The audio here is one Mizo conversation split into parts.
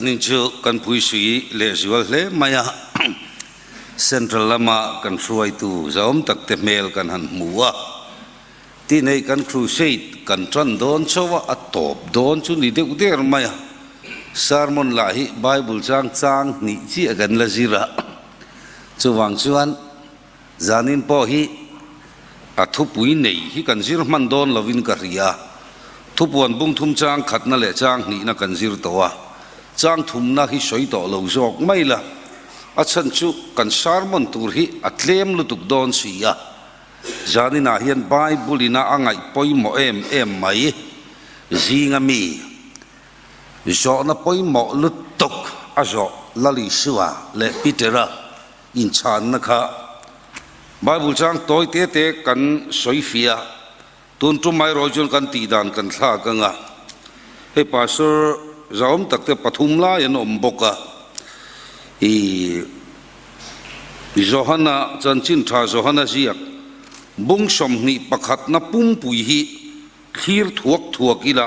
Ning chu kan phuisui lehzual hle mai a, Central lama kan hruaitu zahawm tak te hmel kan han hmu a, tinei kan crusade kan tan dawn chauh a, a tawp dawn chu ni deuh der mai a, sermon lah hi Bible chang chang hnih chiah kan la zir a, chuvang chuan Zanin pawh hi a thupui nei hi kan zir hman dawn lovin ka hria. Thupuan bung thum chang khatna leh chang hnihna kan zir tawh a, chang thumna hi sawi tawh lo zawk mai la, a chhan chu kan sermon tur hi a tlem lutuk dawn si a. Zaninah hian Bible ina a ngaih pawimawh em em mai zinga mi zawhna pawimawh lutuk a zawh Lalisua leh Petera Inchhanna kha Bible chang tawi te te kan sawi fia, tun tum mai erawh chuan kan tih dan kan thlak ang a. Hei Pastor zahawm tak te pathum lai an awm bawk a, i Johana chanchin tha Johana ziak bung 21 na pumpui hi thlir thuak thuak ila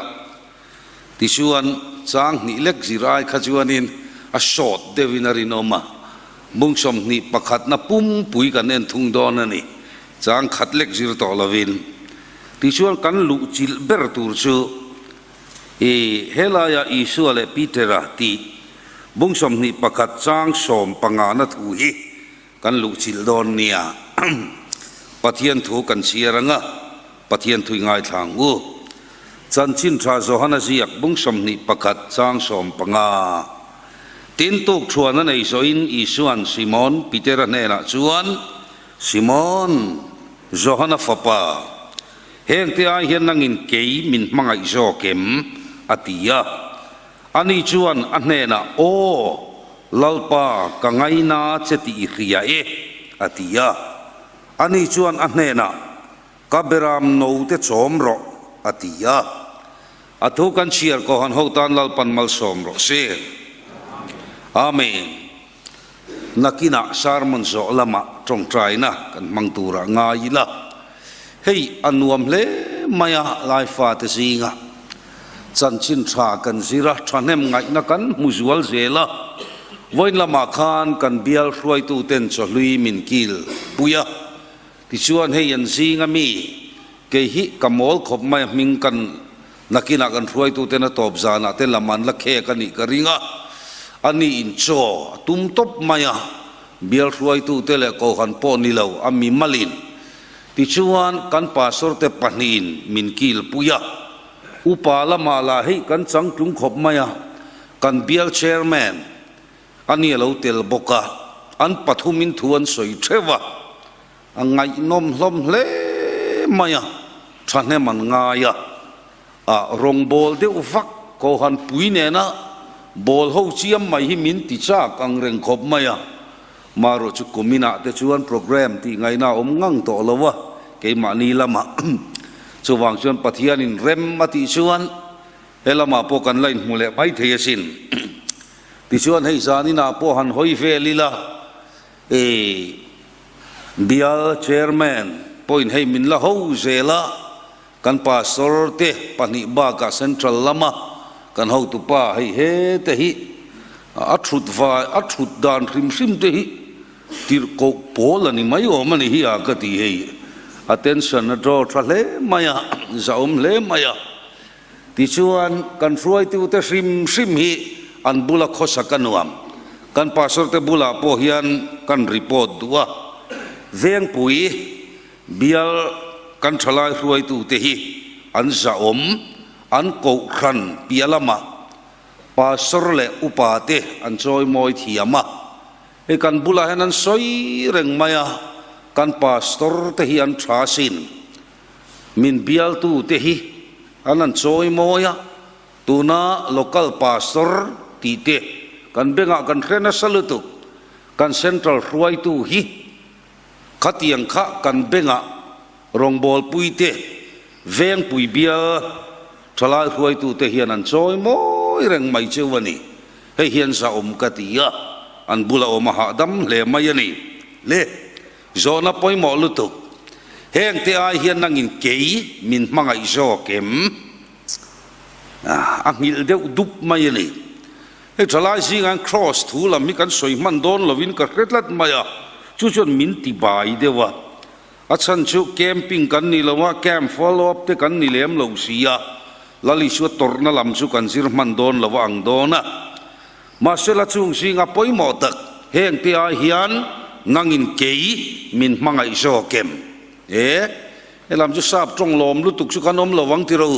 Tichuan, chang hnih lek zir ai kha chuanin a sawt deuhin a rinawm a, bung 21 na pumpui kan en thung dawn a ni, chang khat lek zir tawh lovin. Tichuan, kan luh chilh ber tur chu i helaia Isua leh Petera tih bung 21 chang 15 na thu hi kan luh chilh dawn nia. Pathian thu kan chhiar ang a, Pathian thui ngaithla ang u. Chanchin tha Johana ziak bung 21 chang 15. Tin tuk thuan a nei zawhin Isua'n Simon Petera hnenah chuan, Simon, Johana fapa, hengte ai hian nangin kei min hmangaih zawk em? a ti a. Ani chuan a hnenah, Aw, Lalpa, ka ngaina che tih i hria e, a ti a. Ani chuan a hnenah, Ka beram no te chawm rawh, a ti a. A thu kan chhiar Kohhran ho tan Lalpan malsawm rawh se. Amen. Nakinah sermon zawh lamah tawngtaina kan hmang turah ngai ila. Hei a nuam hle mai a, Laifate zingah chanchin tha kan zir a, thahnem ngaihna kan hmu zual zel a. Vawiin lamah khan kan bial hruaituten chawhlui min kil pui a, Tichuan hei an zing a mi, kei hi ka mawl khawp mai a hming kan nakinah kan hruaituten a tawp zanah te lam an la khek a nih ka ring a, a ni in chaw a tum tawp mai a, bial hruaitute leh kohhran pawh ni lo a mi malin. Tichuan kan pastor te pahnihin min kil pui a, upa lamah lah hei kan changtlung khawp mai a, kan bial chairman, A ni a lo tel bawk a, an pathumin thu an sawi theuh a, a ngaihnawm hlawm hle mai a, thahnem an ngai a, a rawngbâwl deuh vak Kohhan pui nena bâwl ho chiam mai hi min ti châk ang reng khawp mai a, marawh chu kuminah te chuan program tih ngaihna a awm ngang tawh lo a, keimahni lamah chuvang chuan Pathianin rem a tih chuan he lamah pawh kan la inhmu leh mai thei asin. Tichuan hei zan inah pawh han hawi vel ila, e Bial Chairman pawhin hei min la ho zel a, kan Pastor te pahnih bakah Central lama kan hotupa hei he te hi a thut vai a thut dan hrim hrim te hi tirhkoh pawl a ni mai awm a ni hi a ka ti hei. Attention a draw tha hle mai a, zahawm hle mai a. Tichuan, kan hruaitute hrim hrim hi an bula khawsak a nuam. Kan pastor te bulah pawh hian kan report duh a. Vengpui bial kan thalai hruaitute hi an zahawm, an kohhran piah lamah pastor leh upa te an chawimawi thiam a. Hei kan bulah hian an sawi reng mai a, kan pastor te hi an tha asin. Min bialtute hi an han chawi mawi a, tuna local pastor tih te kan bengah kan hre nasa lutuk, kan central hruaitu hi khatiang kha kan bengah rawngbawlpui te, vengpui bial thalai hruaitute hian an chawi mawi reng mai cheu a ni. Hei hian zahawm ka ti a, an bula awm a hahdam hle mai a ni. Le. Zawhna pawimawh lutuk. Hengte ai hian nangin kei min hmangaih zawk em? A nghilh deuh dup mai a ni. Hei thalai zingah hian Kraws thu lam hi kan sawi hman dawn lovin ka hre tlat mai a, chu chuan min ti bai deuh a. A chhan chu camping kan ni lo a, camp follow up te kan ni lem lo si a, Lal Isua tawrhna lam chu kan zir hman dawn lo a ang dawn a. Mahse la chung zinga pawimawh tak heng te ai hian nangin kei min hmangaih zawk em? E, helam chu sap tawng lawm lutuk chu kan awm lo ang tiro.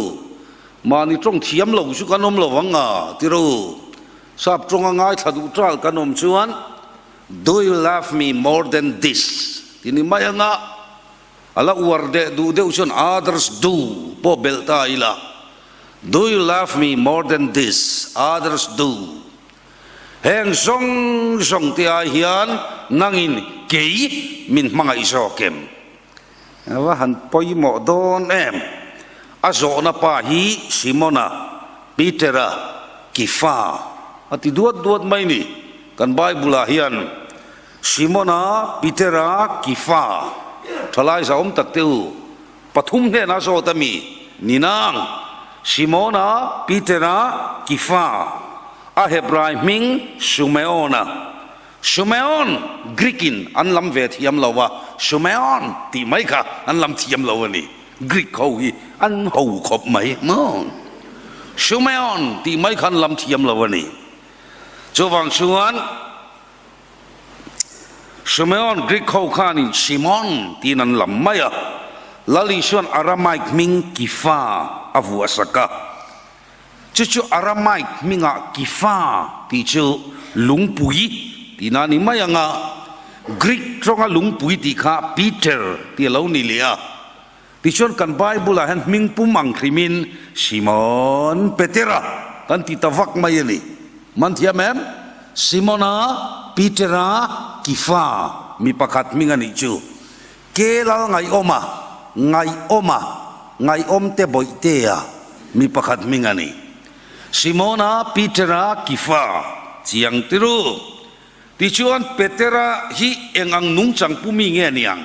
Mahni tawng thiam lo chu kan awm lo ang a tiro. Sap tawnga ngaithla duh tal kan awm chuan Do you love me more than this? ti ni mai anga a la uar deh duh deuh chuan others do pawh belh ta ila. Do you love me more than this? Others do. Heng zawng zawng te ai hian nangin kei min hmangaih zawk em? A va han pawimawh dawn em? A zawhna pa hi Simona, Petera, Kifa a ti duat duat mai ni. Kan Bible-ah hian Simona, Petera, Kifa thalai zahawm tak te u pathum hnenah zawt a mi ni nang, Simona, Petera, Kifa, a Hebrai hming Sumeona, Sumeon, Greek in an lam ve thiam lo a, Sumeon tih mai kha an lam thiam lo a ni. Greek ho hi an ho khawp mai maw? Sumeon tih mai kha an lam thiam lo a ni. Chuvang chuan Sumeon Greek ho khanin Simon tiin an lam mai a, Lal Isuan Aramaic hming Kifa a vuah sak a. Chu chu Aramaic hmingah Kifa tih chu lungpui tihna a ni mai ang a, Greek tawnga lungpui tih kha Peter tih a lo ni leh a. Tichuan kan Bible-ah hian hming pum ang hrimin Simon Petera kan ti ta vak mai a ni. Man thiam em? Simona, Petera, Kifa mi pakhat hming a nih chu. Ke lal ngaihawma, ngaihawma, ngaihawmte bawihtea mi pakhat hming a ni. Simona, Petera, Kifa, chiang tiru. Tichuan Petera hi eng ang nungchang pu mi nge niang?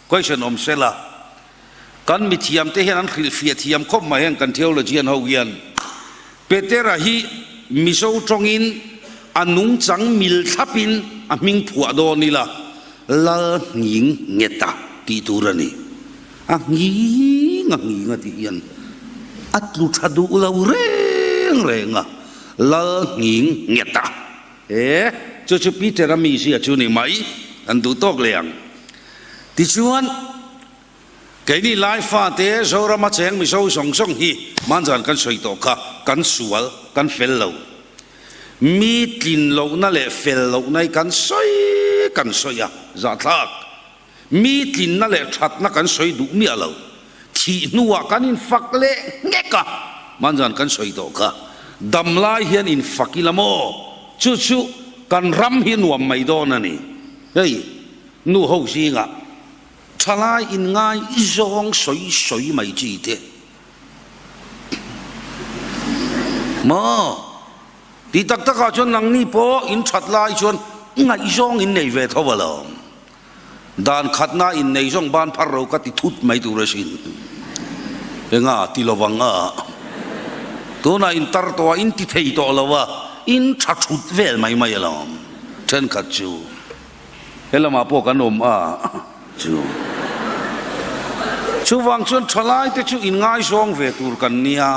Question awm sela. Kan mithiamte hian an hrilhfiah thiam khawp mai heng kan theologian ho hian. Petera hi Mizo tawngin a nungchang mil thlapin a hming phuah dawn ila Lal nghing ngeta tih tur a ni. A nghing a nghing a tih hian a tlu tha duh lo reng reng a, Lal nghing ngeta. E, chu chu Peter-a mizia chu ni mai, an duh tawk leh ang. Tichuan, Keini lai fate Zorama cheng Mizo zawng zawng hi hmanzan kan sawi tawh kha kan sual, kan fel lo. Mi tlin lohna leh fel lohna hi kan sawi kan sawi a, zahthlak. Mi tlinna leh thatna kan sawi duh miah lo. Thih hnuah kan infak leh nghek a, hmanzan kan sawi tawh kha. Dam lai hian infak ila maw? Chu chu kan ram hi nuam mai dawn a ni. Hei, nu ho zingah. Thalai inngai zawng sawi sawi mai chi te maw? Tih tak takah chuan nangni pawh in that lai chuan ngaihzawng in nei ve tho alawm. Dan khatna in nei zawng ban phar ro ka ti thut mai tur asin. Enga ti lovang a? Tunah in tar tawh a, in ti thei tawh lo a, in tha thut vel mai mai alawm thenkhat chu. He lamah pawh kan awm a chu. Chuvang chuan thalaite chu inngaizawng ve tur kan nia.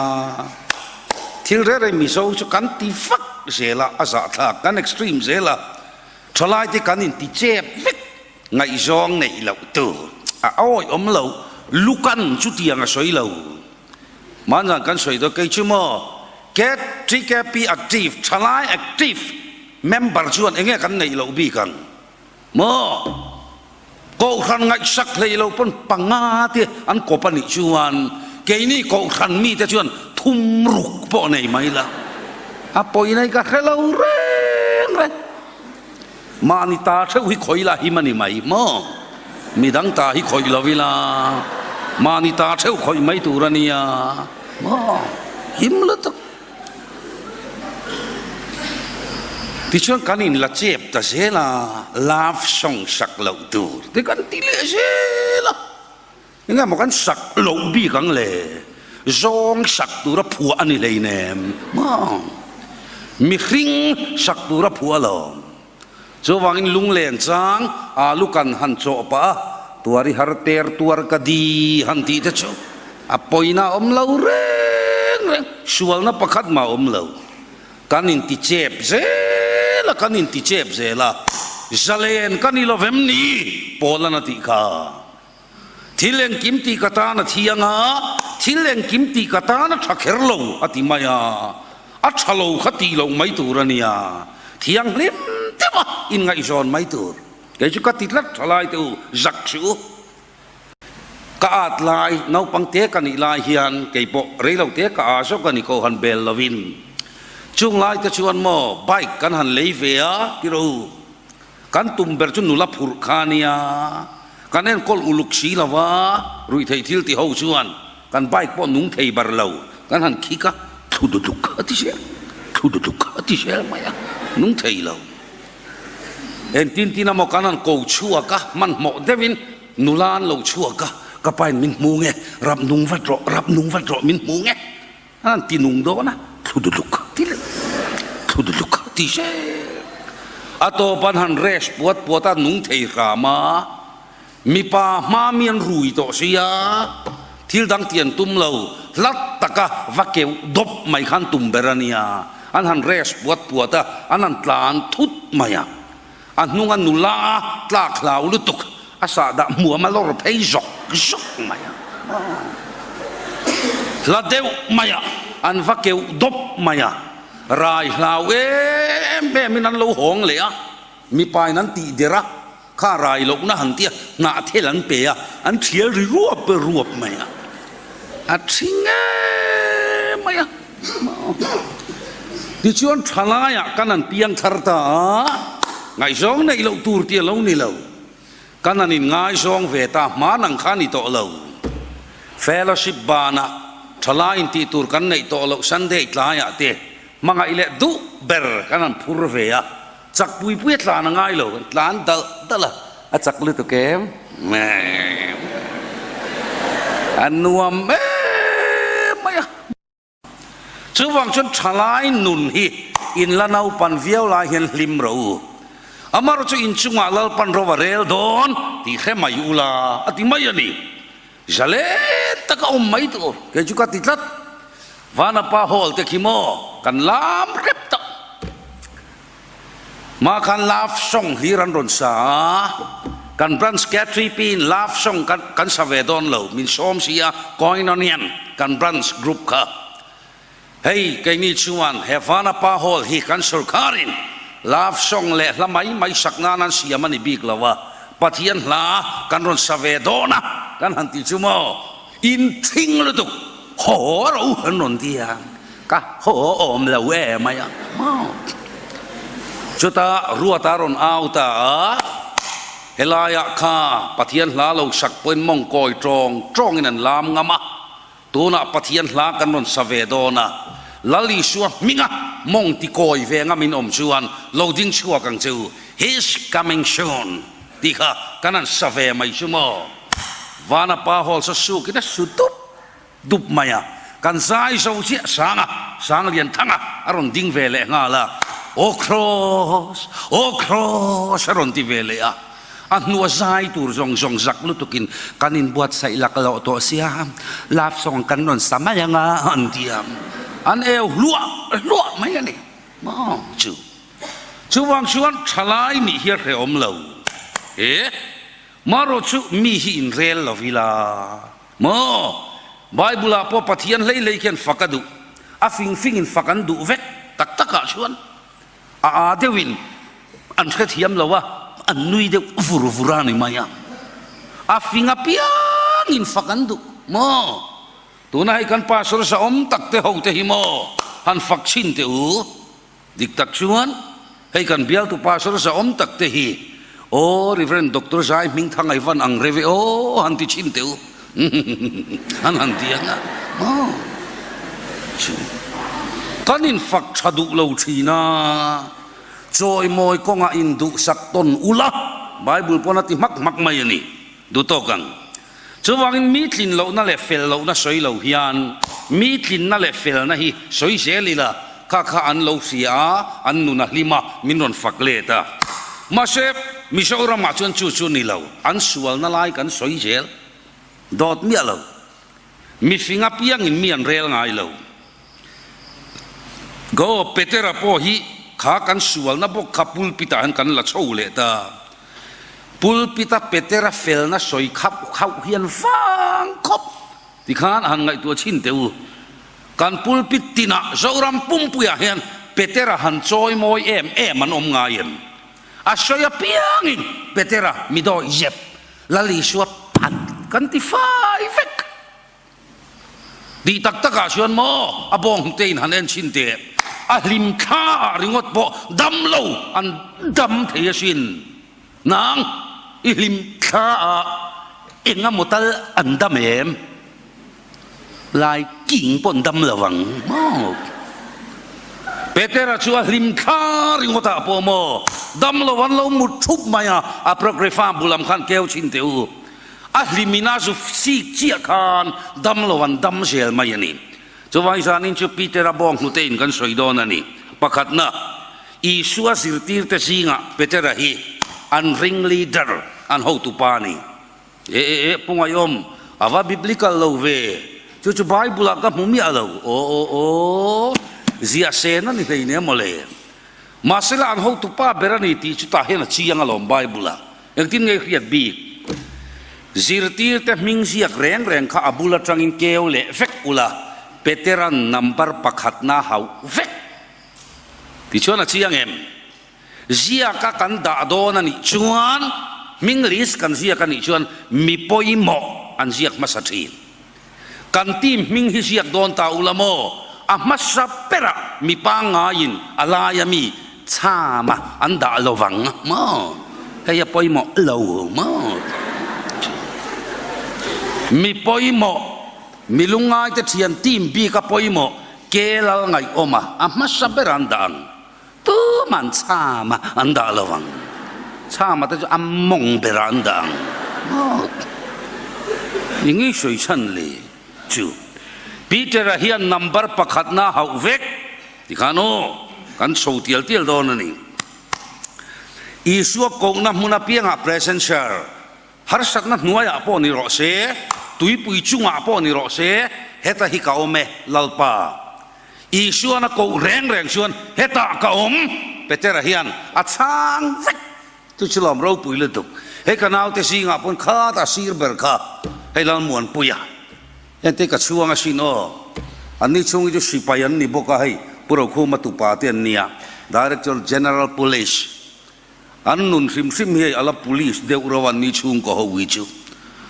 Thil reh reh Mizo chu kan ti vak zel a, a zahthlak kan extreme zel a. Thalaite kan inti chep vek, ngaihzawng neih loh tur a awih awm lo, lukan chutiang a sawi lo. Mahni kan sawi dawn kei chu maw KTKP active thalai active member chuan enge kan neih loh bik ang maw Kohhran ngaihsak hlei lo pawn panga te an kawp a nih chuan keini Kohhran mite chuan thum ruk pawh nei mai la a pawi nei ka hre lo reng reng. Mahni ta theuh hi khawih la him a ni mai maw? Midang ta hi khawih lo ila mahni ta theuh khawih mai tur a nia maw? Him lutuk. Tichuan kan inla chep ta zel a, love song sak loh tur te kan ti leh zel a. Enge maw kan sak loh bik ang le? Zawng sak tura phuah a ni hleinem maw? Mihring sak tura phuah alawm. Chuvangin lunglen chang alu kan han chawh pah a, tuar i har ter tuar ka di han tih te chu a pawina a awm lo reng reng, sualna pakhat mah a awm lo. Kan inti chep zel a, kan inti chep zel a, zalen ka ni lovem ni? Paul-an a tih kha. Thil engkim tih ka tan a thiang a, thil engkim tih ka tan a tha kher lo a ti mai a, a tha lo kha tih loh mai tur a nia, thianghlim deuh a inngaihzawn mai tur. Kei chu ka ti tlat tha lai te u, zak suh u. Ka at lai, naupang te ka nih lai hian kei pawh rei lo te ka a zawk a ni ko han bel lovin. Chung lai te chuan maw bike kan han lei ve a ti rawh u. Kan tum ber chu nula phurh kha a nia, kan enkawl uluk si lo va, ruihtheih thil ti ho chuan kan bike pawh nung thei bar lo, kan han khik a, thlu dutluk a ti zel, thlu dutluk a ti zel mai a, nung thei lo. Engtin tin emaw kan han ko chhuak a, hmanhmawh deuhin nula an lo chhuak a, ka pain min hmu nge, rap nung vat rawh, rap nung vat rawh min hmu nge. An ti nung dawn a, thlu duhluk ti leh thlu duhluk ti zel. A tawp an han rest puat puat a, nung thei hram a, mipa hma mi an rui tawh sia, thil dang ti an tum lo, hlat taka va keuh dawp mai khan tum ber a nia, an han rest puat puat a, an han tlan thut mai a. A hnunga nula tlak hlau lutuk a sahdah hmuam a lawr phei zawk zawk mai a. Hla deuh mai a, an va keuh dawp mai a, rai hlau em em in an lo hawng leh a, mipa in an tih der a, kha rai lohna han tia hnah thel an pe a, an thial ri ruap ruap mai a, a thi ngei mai a. Tichuan thalaiah kan han piang thar ta a, ngaihzawng neih loh tur tih a lo ni lo. Kan han inngaizawng ve ta, hman ang kha a ni tawh lo. Fellowship banah thalai intih tur kan neih tawh loh Sunday tlaiah te hmangaih leh duh ber kan han phur ve a, chak pui pui a tlan a ngai lo, kan tlan dalh dalh a, a chak lutuk em? A nuam em mai a. Chuvang chuan thalai nun hi in la naupan viau lai hian hlim rawh u. Amaherawh chu inchungah Lalpan ro a rel dawn tih hre mai ula a ti mai a ni. Zalen taka awm mai tur kei chu ka ti tlat. Vanapa hall te khi maw kan lam hrep tak. Mah khan love song hlir an rawn sa a, kan branch K3P in love song kan kan sa ve dawn lo, min sawm si a, Koinonian kan branch group kha. Hei keini chuan he Vanapa Hall hi kan sorkarin love song leh hla mai mai sak nan an siam a ni bik lo a, Pathian hla kan rawn sa ve dawn a kan han ti chu maw, in thing lutuk haw ro an rawn ti a. Ka haw awm lo e mai a maw. Chutah Ruata rawn au ta a, helaiah kha Pathian hla lo sak pawhin mawng kawi tawng tawngin an lam ngam a, tunah Pathian hla kan rawn sa ve dawn a, Lal Isua hminga mawng ti kawi ve ngamin awm chuan lo ding chhuak ang che u, He's coming soon tih kha kan han sa ve mai chu maw. Vanapa Hall sa sukin a su dup Dup mai a, kan zai zo chiah Sanga, Sanglianthanga a rawn ding ve leh nghal a, Aw Kraws, aw Kraws a rawn ti ve leh a, a hnua zai tur zawng zawng zak lutukin kan inbuatsaih lak loh tawh sia, love song kan rawn sa mai ang a an ti a, an eu hluah hluah mai a ni maw chu. Chuvang chuan thalai nih hi a hrehawm lo e, marawh chu mi hi inrel lo ila. Maw? Bible-ah pawh Pathian hlei hlei khian fak a duh. A fing fingin fak an duh vek tak takah chuan a aa deuhin an hrethiam lo a, an nui deuh vur vur a ni mai a. A fing apiangin fak an duh maw? Tuna hei kan pastor zahawm tak te ho te hi maw han fak chhin teh u. Dik tak chuan hei kan bialtu pastor zahawm tak te hi aw Rev. Doctor Zai Hmingthang ai van ang reve aw han ti chhin teh u an han ti ang a maw chu kan infak tha duh lo thin a chawimawi kawngah induhsak tawn ula Bible pawn a ti hmak hmak mai a ni duh tawk ang. Chuvangin mi tlin lohna leh fel lohna sawi lo hian mi tlinna leh felna hi sawi zel ila. Kha kha an lo hria a, an nun a hlim a, min rawn fak let a. Mahse, Mizoramah chuan chu chu ni lo, an sualna lai kan sawi zel dawt miah lo. Mifing apiangin mi an rel ngai lo. Go, Petera pawh hi kha kan sualna bawk kha pulpit-ah hian kan la chho leh ta. Pulpit-a Petera felna sawi khauh khauh hian vang khawp tikhan a han ngaihtuah chhin teh u. Kan pulpit tinah Zoram pumpuiah hian Petera han chawi mawi em em an awm ngai em? A sawi apiangin Petera mi dawi zep Lal Isua phat kan ti fai vek. Tih tak takah chuan maw a bawng hnute in han en chhin teh, a hlim thla ah ringawt pawh dam lo an dam thei asin. Nang i hlim thla ah eng emaw tal an dam em? Lai king pawh an dam lo ang maw? Petera chu a hlim thla ringawt ah pawh maw dam lo an lo mut thup mai a, Apocrypha bu lam khan keu chhin teh u. A hlimin a zu sik chiah khan dam lo an dam zel mai a ni. Chuvang zanin chu Petera bawng hnutein kan sawi dawn a ni. Pakhatna, Isua zirtirte zingah Petera hi an ring leader, an hotupa a ni. E e e, Pu Ngaiawm, a va biblical lo ve. Chu chu Bible-ah ka hmu miah lo. Aw aw aw, ziah sen a ni hleinem mawle. Mahsela an hotupa ber a ni tih chu tah hian a chiang alawm Bible-ah. Engtin nge hriat bik? Zirtirte hming ziak reng reng kha a bul atangin keu leh vek ula, Petera'n number pakhatna hauh vek. Tichuan a chiang em? Ziaka kan dah dawn a nih chuan, hming list kan ziak a nih chuan mi pawimawh an ziak hmasa thin. Kan team hming hi ziak dawn ta ula maw? A hmasa berah mi pangngaiin a laia mi chhama an dah lo vang maw? Hei a pawimawh lo maw? Mi pawimawh, mi lungngaite thian team bik a pawimawh ke lal ngaihawm a, a hmasa berah an dah ang. Tuman chhama an dah lo ang. Chhama te chu a mawng berah an dah ang. I ngei sawi chhan le chu. Peter-a hian number pakhatna a hauh vek tikhan aw kan chho tial tial dawn a ni. Isua kohna hmun apiangah present share harsatna hnuaiah pawh ni rawh se, tuipui chungah pawh ni rawh se, heta hi ka awm e, Lalpa. Isuan a koh reng reng chuan hetah ka awm, Petera hian a chhang vek. Chu chu lawm ropui lutuk. Hei ka naute zingah pawn khat a sir ber kha, hei Lalmuanpuia. Hengte ka chhuang asin aw. Anni chhung hi chu sipai an ni bawk a, hei Pu Rokhuma tupa te an nia, Director General Police. An nun hrim hrim hi hei a la police deuh reuh a ni chhungkaw ho hi chu.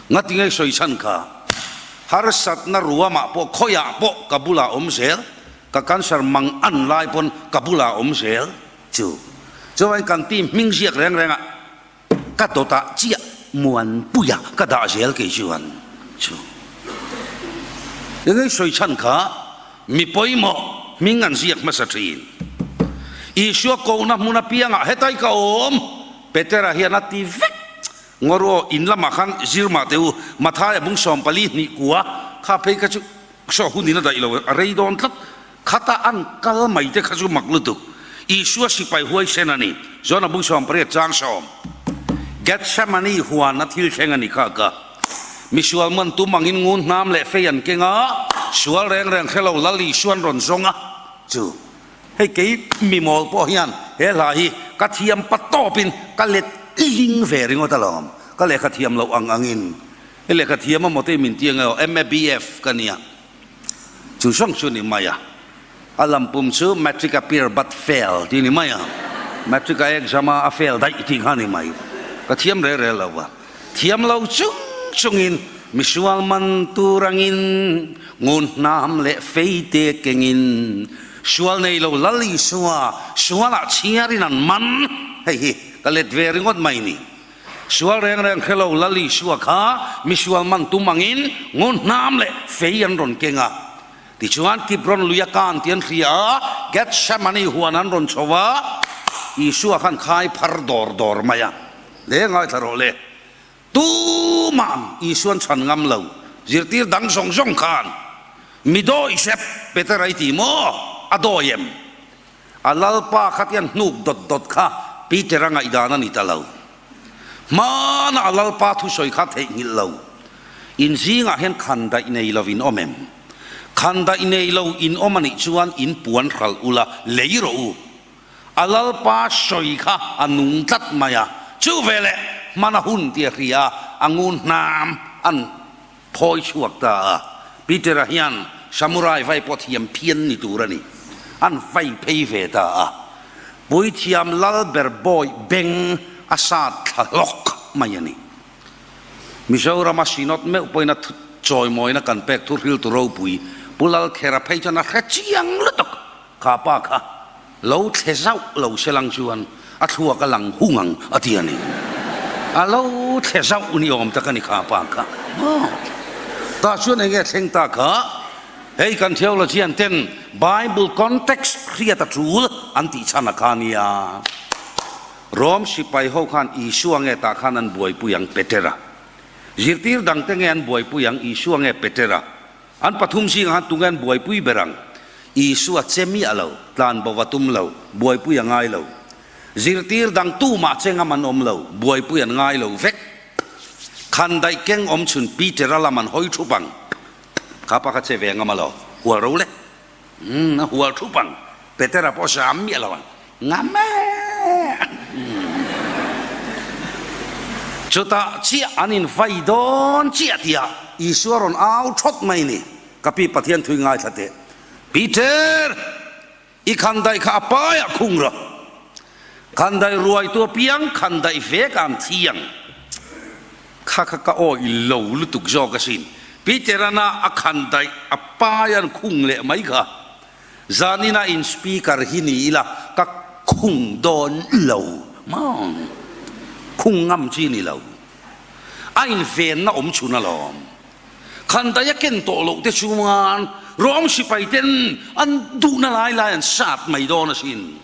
Ngati nge sawi chhan kha? Harsatna ruamah pawh khawiah pawh ka bulah awm zel, ka cancer mang an lai pawn ka bulah awm zel chu. Chuan kan team hming ziak reng reng ah ka dawtah chiah Muanpuia ka dah zel kei chuan chu. Engei sawi chhan kha? Mi pawimawh hming an ziak hmasa thin. Isua kohna hmun apiangah hetai ka awm, Petera hian a ti vek. Ngaw in lamah khan zir mah teh u, Mathaia bung 42 kua kha phei kha chu saw hunin a daih lo, a rei dawn tlat. Khata an kal mai te kha chu mak lutuk. Isua sipai huaisen a ni, John-a bung 18 chang sawm. Gethsemane huan a thil thleng a ni kha ka. Misual man tum angin ngun hnam leh fei an keng a, sual reng reng hre lo Lal Isuan rawn zawng a, chu hei kei mimawl pawh hian he hla hi ka thiam pa tawpin ka let ling ve ringawt alawm, ka lehkha thiam loh ang angin i lehkha thiam a mawte min ti ang emaw MABF ka nia. Chu zawng chu ni mai a, a lampum chu matric appear but fail tih ni mai a, matric a exam a a fail daih tih kha ni mai, ka thiam rel rel lo va, thiam lo chung chungin misual man tur angin ngun hnam leh fei te kengin sual nei lo Lal Isua sualah chhiarin an man, hei hi ka let ve ringawt mai ni. Sual reng reng hre lo Lal Isua kha misual man tum angin ngun hnam leh fei an rawn keng a. Tichuan Kibron lui a kan tih an hria a, Gethsemane huan an rawn chho a, Isua khan khai phar dawr dawr mai a. Le ngaithla rawh le. Tuma'n Isuan chhan ngam lo, zirtir dang zawng zawng khan mi dawi sep Petera i ti maw? A dawi em? A Lalpa kha tian hnuk dawt dawt kha Peter-a ngaihdan a ni ta lo. Hmana a Lalpa thusawi kha theihnghilh lo. In zingah hian khandaih nei lo in awm em? Khandaih nei lo in awm a nih chuan in puan hralh ula lei rawh u. A Lalpa sawi kha a nung tlat mai a, chu veleh hmana hun tia hria a ngun hnam an Phawi chhuak ta a, Peter-a hian samurai vai pawh thiam phian ni tur a ni. An vai phei ve ta a, puithiam lal ber bawi beng a sat thla hlawk mai a ni. Mizorama Synod meuh pawhin a chawimawina kan pek thu hriltu ropui Pu Lalkhera phei chuan a hre chiang lutuk. Kha pa kha lo thle zauh lo se lang chuan a thluak a lang hung ang a ti a ni. A lo thle zauh ni awm tak a ni kha pa kha. Tah chuan eng nge thleng ta kha? Hei kan theologian ten Bible context hriat a tul an tih chhan a kha nia. Rom sipai ho khan Isua nge tah khan an buaipui ang Petera? Zirtir dangte nge an buaipui ang Isua nge Petera? An pathum zingah khan tunge an buaipui ber ang? Isua che miah lo, tlan bo va tum lo, buaipui a ngai lo. Zirtir dang tumah che ngam an awm lo, buaipui an ngai lo vek. Khandaih keng awm chhun Peter-a lam an hawi thup ang. Kha pa kha che ve ngam a lo, hual ro le. Umm, a hual thup ang. Peter-a pawh zam miah lo ang. Ngam e! Chutah chiah an invai dawn chiah tihah Isua rawn au thawt mai ni. Ka pi Pathian thui ngaithla teh. Peter! I khandaih kha a paiah khung rawh. Khandaih ruaitu apiang khandaih vek a an thi ang. Kha kha ka awih lo lutuk zawk asin. Peter-ana a khandaih a paia an khung leh mai kha. Zanina in speaker hi ni ila ka khung dawn lo maw? Khung ngam chi ni lo. A invenna awm chhun alawm. Khandaih a ken tawh loh te chuan Rom sipai ten an duhna lai lai an sat mai dawn asin.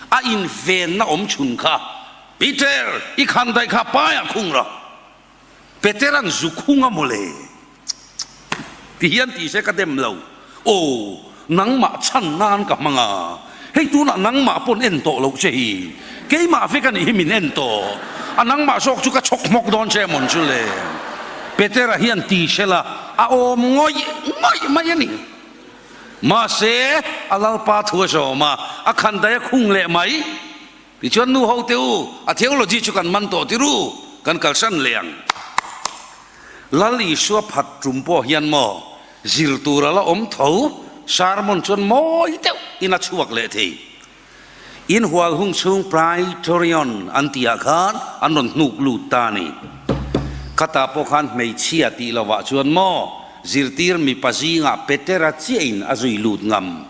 A invenna awm chhun kha Peter i khandaih kha paiah khung rawh. Peteran zu khung a mawle ti hian ti se ka dem lo. Aw, nangmah chhan nan ka hmang a, hei tunah nangmah pawn en tawh loh che hi, keimah vek a nih hi min en tawh a, nangmah zawk chu ka chhawk hmawk dawn che mawn chu le. Petera hian ti se la, a awm ngawih ngawih mai a ni. Mahse, a Lalpa thu a zawm a, a khandaih a khung leh mai. Tichuan nu ho te u, a theology chu kan man tawh tir u, kan kalsan leh ang. Lal Isua phat tum pawh hian maw zir tur a la awm tho, sermon chuan mawi deuh in a chhuak leh thei. In hual hung chhung Praetorian an tih ah khan an rawn hnuk lut ta a ni. Khatah pawh khan hmeichhia tih lovah chuan maw zirtir mipa zingah Petera chiah in a zui lut ngam.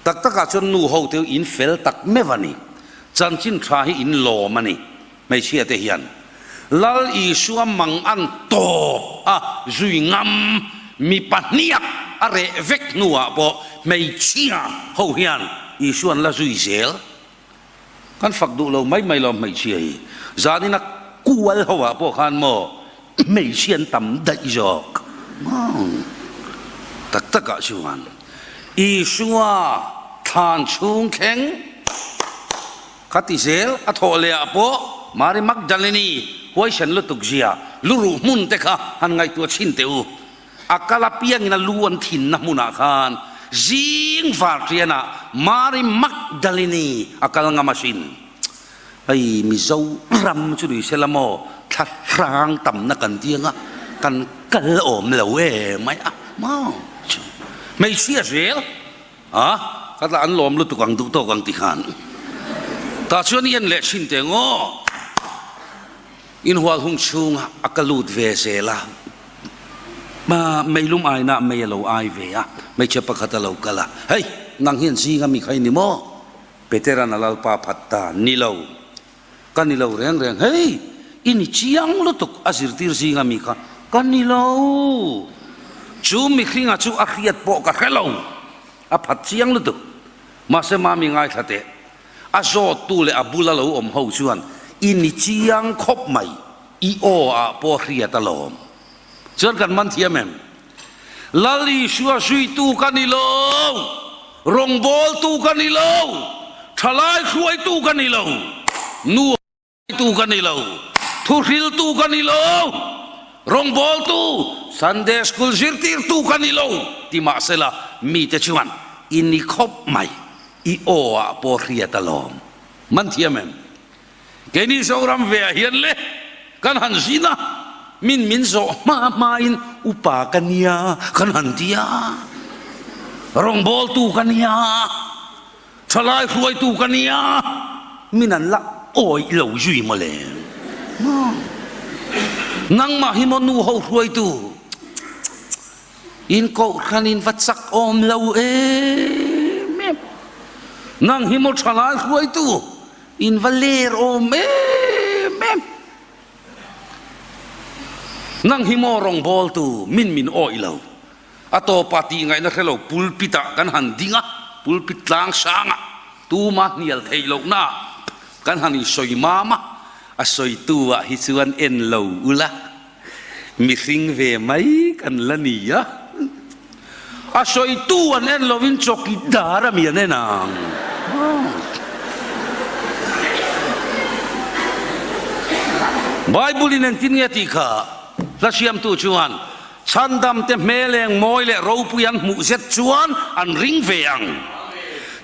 Tak takah chuan nu ho te in fel tak meuh a ni. Chanchin tha hi in lawm a ni. Hmeichhia te hian Lal Isua mang an tawp a zui ngam mi pahniak a reh vek hnuah pawh hmeichhia ho hian Isua an la zui zel. Kan fak duh lo mai mai lo hmeichhia hi. Zanin a kual ho ah pawh khan maw hmeichhia an tam daih zawk maw? Tak tak ah chuan Isua thlan chhung thleng kha ti zel a thawh leh ah pawh Mari Magdalene huaisen lutuk zia luruh hmun te kha han ngaihtuah chhin teh u. A kal apiangin a lu an thinna hmunah khan zing varṭianah Mari Magdalene a kal ngam asin. Hei Mizoram chu ni sela maw thla hrang tamna kan ti anga kan kal awm lo e mai a maw hmeichhia zel a ka tla an lawm lutuk ang duh tawk ang ti khan tah chuan i en leh thin teh ngaw. Inhual hung chhungah a ka lut ve zel a, meilum aina mei a lo ai ve a, hmeichhe pakhat a lo kal a, Hei, nang hian zinga mi kha i ni maw? Petera'n a lalpa phat ta, Ni lo, ka ni lo reng reng, hei, i ni chiang lutuk a zirtir zinga mi kha ka ni lo, chu mihringa chu a hriat pawh ka hre lo, a phat chiang lutuk, mahse mami ngaithla teh. A zawttu leh a bula lo awm ho chuan i ni chiang khawp mai, i aw ah pawh hriat alawm. Chuan kan man thiam em? Lal Isua zuitu ka ni lo, rawngbawltu ka ni lo. Thalai hruaitu ka ni lo, nu hruaitu ka ni lo, thuhriltu ka ni lo, rawngbawltu, Sunday School zirtirtu ka ni lo ti mahsela mite chuan i ni khawp mai, i aw ah pawh hriat alawm. Man thiam em? Keini Zoram ve ah hian le kan han zin a, min min zawh hma hma in upa ka nia kan han ti a, rawngbawltu ka nia, thalai hruaitu ka nia, min an la awih lo zui mawle. Nangmah hi maw nu ho hruaitu in kohhran in va chak awm lo em em. Nang hi maw thalai hruaitu In va ler awm em em. Nang hi maw rawngbawltu min min awih lo. A tawpa tih ngaihna hre lo pulpit ah kan han ding a, pulpit tlang sang ah tuma hnial theih lohna ah kan han insawi mam a, a sawitu ah hi chuan en lo ula. Mihring ve mai kan la ni a, a sawitu an en lovin chawki dar a mi an en ang. Bible in engtin nge tih kha hla siamtu chuan chhandamte hmel eng mawi leh ropui an hmuh zet chuan an ring ve ang.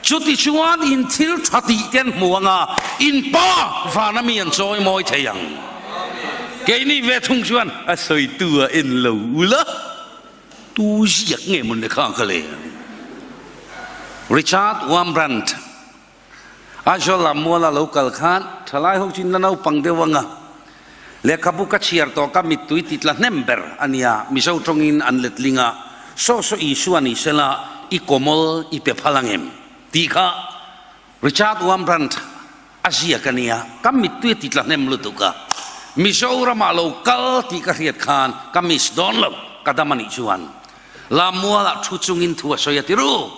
Chuti chuan in thil tha tih te an hmu ang a, in Pa vana mi an chawi mawi thei ang. Keini ve thung chuan a sawitu a en lo ula, tu ziak nge mawn le kha ka le? Richard Wurmbrand, Aizawl lam muala lo kal khan thalai ho chu in la naupang deuh ang a, lehkhabu ka chhiar tawh ka mittui ti tla hnem ber a nia, Mizo tawngin an letling a, Saw saw Isua ni sela i kawmawl i pe phal ang em? tih kha Richard Wurmbrand A ziak a nia, ka mittui a ti tla hnem lutuk a, Mizoramah lo kal tih ka hriat khan ka miss dawn lo, ka dam a nih chuan Lammualah thu chungin thu a sawi a ti ru.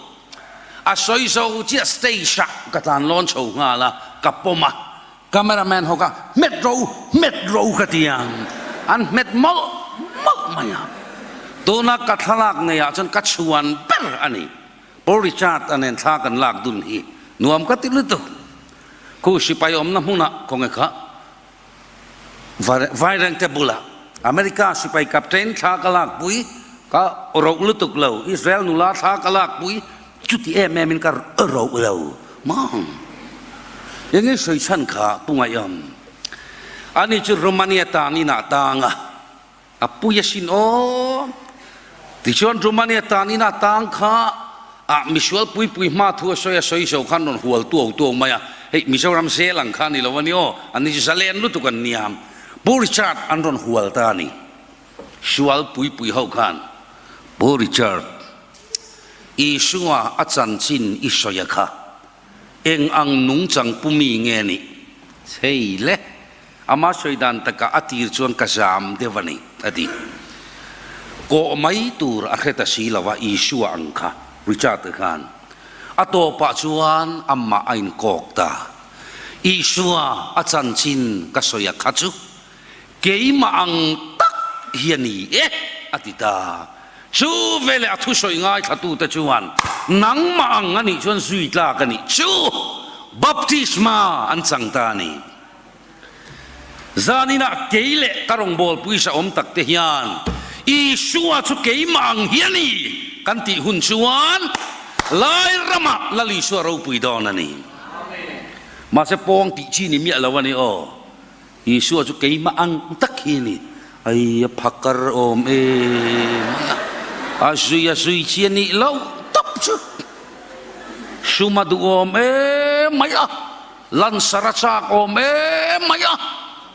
A sawi zo chiah stage ah ka tlan lawn chho nghal a, ka pawm a, camera man ho kha hmet ro, hmet ro ka ti ang, an hmet mawlh mawlh mai a, tuna ka thlalak nei ah chuan ka chhuan ber a ni. Paul Richard a nen thla kan lak dun hi nuam ka ti lutuk. Khu sipai awmna hmunah khawnge kha Vairengte bulah America sipai captain thla ka lak pui ka roh lutuk lo, Israel nula thla ka lak pui chuti em em in ka roh lo mang. Enge sawi chhan kha Pu Ngaihawm. Ani chu Romania tan inah tang a. A pui asin aw. Tichuan Romania tan ina tang kha ah misual pui pui hma thu a sawi a sawi zo khan rawn hual tuau tuau mai a, hei Mizoram zel ang kha a ni lo a ni aw, an ni chu zalen lutuk an nia. Pu Richard an rawn hual ta a ni. Sual pui pui ho khan Pu Richard, Isua a chanchin i sawi a kha eng ang nungchang pu mi nge nih? Chei le. Ama sawi dan takah a tir chuan ka zam deuh a ni, a ti. Kawh mai tur a hre ta si lo a, Isua ang kha, Richard-a khan. A tawpah chuan amah a inkawk ta. Isua a chanchin ka sawi a kha chu keimah ang tak hi a ni e, a ti ta. Chu veleh a thusawi ngaithlatute chuan, Nangmah ang a nih chuan zui tlak a nih chu, baptisma an chang ta a ni. Zaninah kei leh ka rawngbâwl puisa awm takte hian Isua chu keimah ang hi a ni kan tih hun chuan lai ramah Lal Isua ropui dawn a ni. Mahse pawng tih chi ni miah lo a ni aw. Isua chu keimah ang tak hi a ni. Ai a phakar awm em mai a, a zui a zui chi a nih loh tawp chu. Sum a duhawm em mai a. Lansar a chak awm em mai a,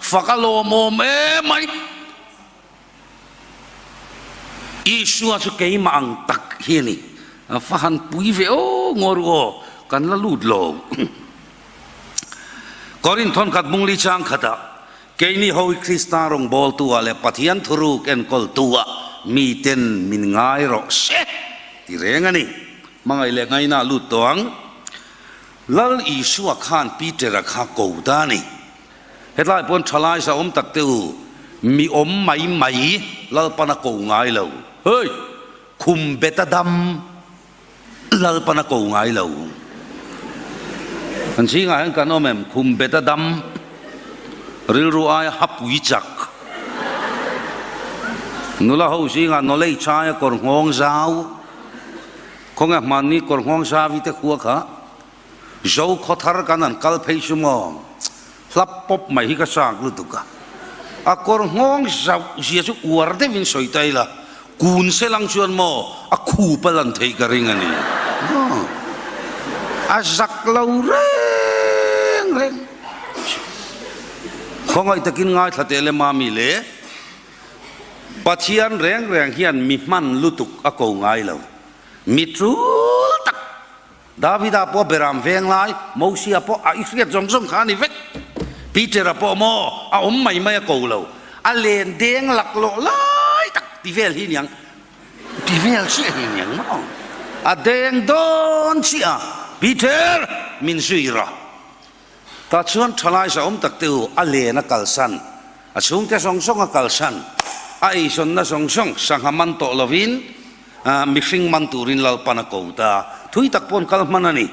fak a lawm awm em mai. Isua chu keimah ang tak hi a ni. A fa han pui ve aw ngaw ru aw, kan la lut lo. Korinth thawnkhat bungli chang khatah, Keini ho hi Krista rawngbawltu-ah leh Pathian thuruk enkawltu-ah miten min ngai rawh se ti reng a ni. Hmangaih leh ngaina lut tawh ang. Lal Isua khan Peter-a kha ko ta a ni. Hetlai pawn thalai sa awm tak te u, mi awm mai mai Lalpan a ko ngai lo. Hei! Khum bet a dam Lalpan a ko ngai lo. Kan zingah hian kan awm em? Khum bet a dam, rilru aia hapui chak. Nula ho zingah knowledge aia kawr nghawng zau. Khawnge hmanni kawr nghawng zau i te khua kha Zo khawthar kan han kal phei chu maw? Hlap pawp mai hi ka chak lutuk a. A kawr nghawng zauh zia chu uar deuhin sawi ta ila, kun se lang chuan maw a khup a lan theih ka ring a ni. A zak lo reng reng. Khawngaih takin ngaithla teh le mami le. Pathian reng reng hian mi hman lutuk a ko ngai lo. Mi tul tak Davida pawh beram veng lai, Mosia pawh a i hriat zawng zawng kha a ni vek. Petera pawh maw a awm mai mai a ko lo, a len deng laklawh lai tak ti vel hi niang, ti vel chiah hi niang maw? A deng dawn chiah a, Peter, min zui rawh. Tah chuan thalai zahawm tak te u, a len a kalsan, a chhungte zawng zawng a kalsan, a eizawnna zawng zawng sangha man tawh lovin, Mihring man turin Lalpan a ko ta. Thui tak paw'n kal hman a ni.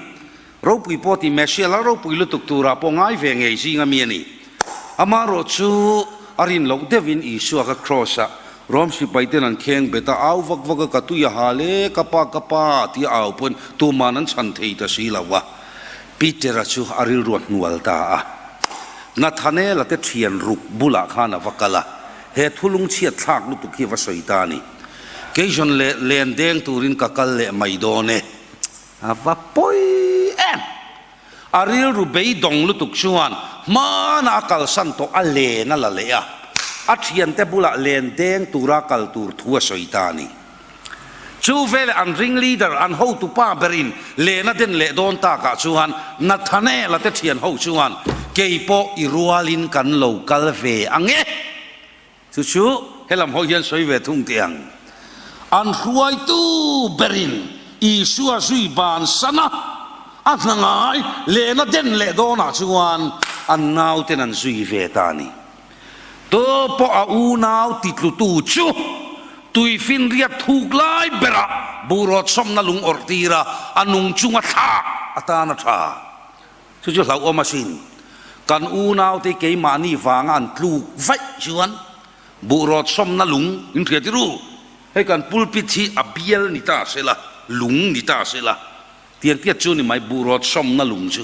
Ropui pawh ti Messiah lal ropui lutuk turah pawh ngai ve ngei zing a mi a ni. Amaherawh chu a rin loh deuhin Isua kha Kraws-ah Rom sipaiten an kheng bet a, au vak vak a, ka tui a hal e, ka pa, ka pa tia au pawhin tuman an chhan thei ta si lo a. Peter-a chu a rilru a hnual ta a. Nathanael-a te thian ruk bulah khan a va kal a, he thulung chhiat thlak lutuk hi a va sawi ta a ni. Keizawn leh len deng turin ka kal leh mai dawn e. A va pawi em! A rilru beidawng lutuk chuan hmana a kalsan tawh a len a la leh a, a thiante bulah len deng tura kal tur thu a sawi ta a ni. Chu veleh an ring leader, an hotu pa berin len a den leh dawn takah chuan Nathanael-a te thian ho chuan, Kei pawh i rualin kan lo kal ve ang e! Chu chu helam ho hian sawi ve thung teh ang. An hruaitu berin Isua zui bansan a, a hna ngai lehna den leh dawnah chuan an nauten an zui ve ta a ni. Tu pawh a unau titlutu chu tuifinriat thuk lai berah buhrawt sawmna lung awrh tir a, a nung chunga thlak atan a tha. Chu chu hlauhawm asin. Kan unaute keimahni vanga an tluk vaih chuan buhrawt sawmna lung in hria tirh. Hei kan pulpit hi a bial ni ta se la, lung ni ta se la, tiang tiat chu ni mai buhrawt sawmna lung chu,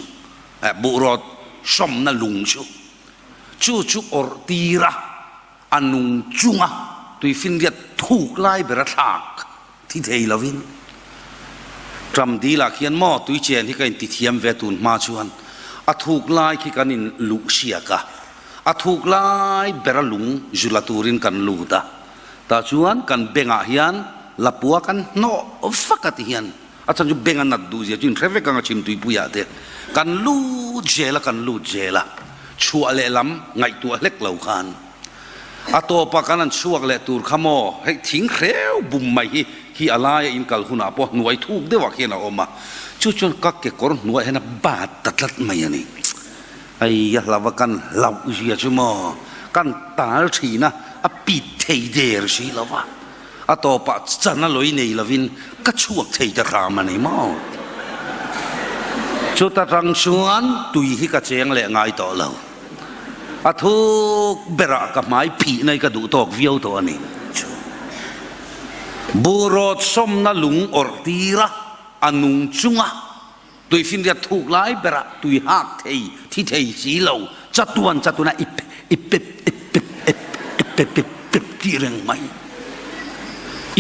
eh buhrawt sawmna lung chu, chu chu awrh tir a, a nung chunga tuifinriat thuk lai ber a thlak thi thei lovin Trump deal ah khian maw tui chen hi ka inti thiam ve tun hma chuan a thuk lai khi kan in luh siak a, a thuk lai ber a lung zu la turin kan lut a, tah chuan kan bengah hian lapua kan hnawh vak a ti hian a chhan chu beng a nat duh zia chu inhre vek ang a chhimtuipui ah te kan lut zel a kan lut zel a chhuah leh lam ngaihtuah hlek lo khan A tawpa kan han chhuak leh tur kha maw, hei thing hreu bum mai hi hi a laia in kal hunah pawh hnuai thuk deuhah khian a awm a, chu chuan ka kekawr hnuaiah hian a bat ta tlat mai a ni. Ai a hlauh a kan hlauh zia chu maw, kan tal thin a, a pit thei der si lo va, a tawpah chan a lawi nei lovin ka chhuak thei ta hram a ni maw. Chuta tang chuan tui hi ka cheng leh ngai tawh lo. A thuk berah ka hmai phih nai ka duh tawk viau tawh a ni. Buhrawt sawmna lung awrh tir a, a nung chunga tuifinriat thuk lai berah tui hak thei, thi thei si lo, chatuan chatuan a ip ip pep ip pep ep ip pep pep pep tih reng mai.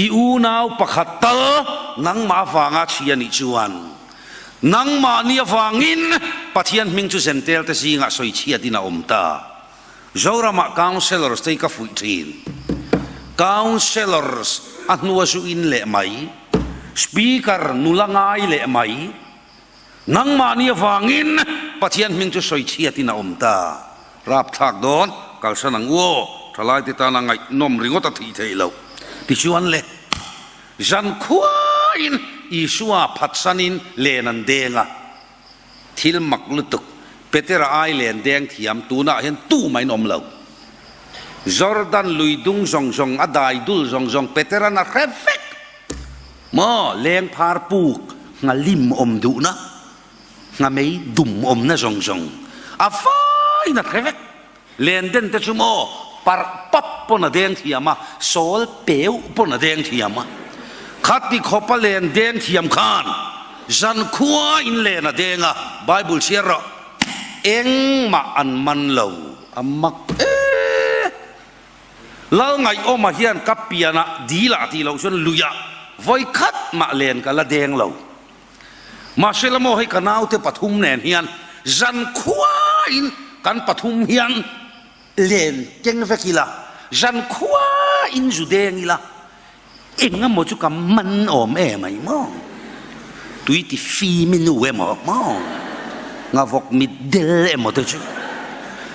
I unau pakhat tal nangmah avanga chhia nih chuan Nangmahni avangin Pathian hming chu Zentel te zingah sawi chhiatin a awm ta. Zoramah Councellors te hi ka fuih thin. Councellors a hnua zu in leh mai, Speaker nula ngai leh mai. Nangmahni avangin Pathian hming chu sawi chhiatin a awm ta. Rapthlak dawn, kalsan ang u aw, thalaite tana ngaihnawm ringawt a thih theih loh. Tichuan le. Zankhuain Isua phatsanin len an deng a, thil mak lutuk, Petera ai len deng thiam tunah hian tumah in awm lo. Jordan lui dung zawng zawng, a dai dul zawng zawng Petera'n a hre vek. Maw, leng phar puk, nghalim awm duhna. Nghamei dum awmna zawng zawng a faiin a hre vek. Len den te chu maw parh pap pawn a deng thiam a, sawl peu pawn a deng thiam a. Khati khawpa len deng thiam khan zankhua in len a deng a, Bible chhiar rawh, engmah an man lo, a mak e. Lal Ngaihawma hian ka pianah dilah tih loh chuan luiah vawi khat mah len ka la deng lo. Mahse la maw hei ka naute pathum nen hian zankhuain kan pathum hian len keng vek ila, zankhuain zu deng ila, eng emaw chu ka man awm em ai maw? Tui ti fim i nu emaw maw? Ngavawk mit del emaw te chu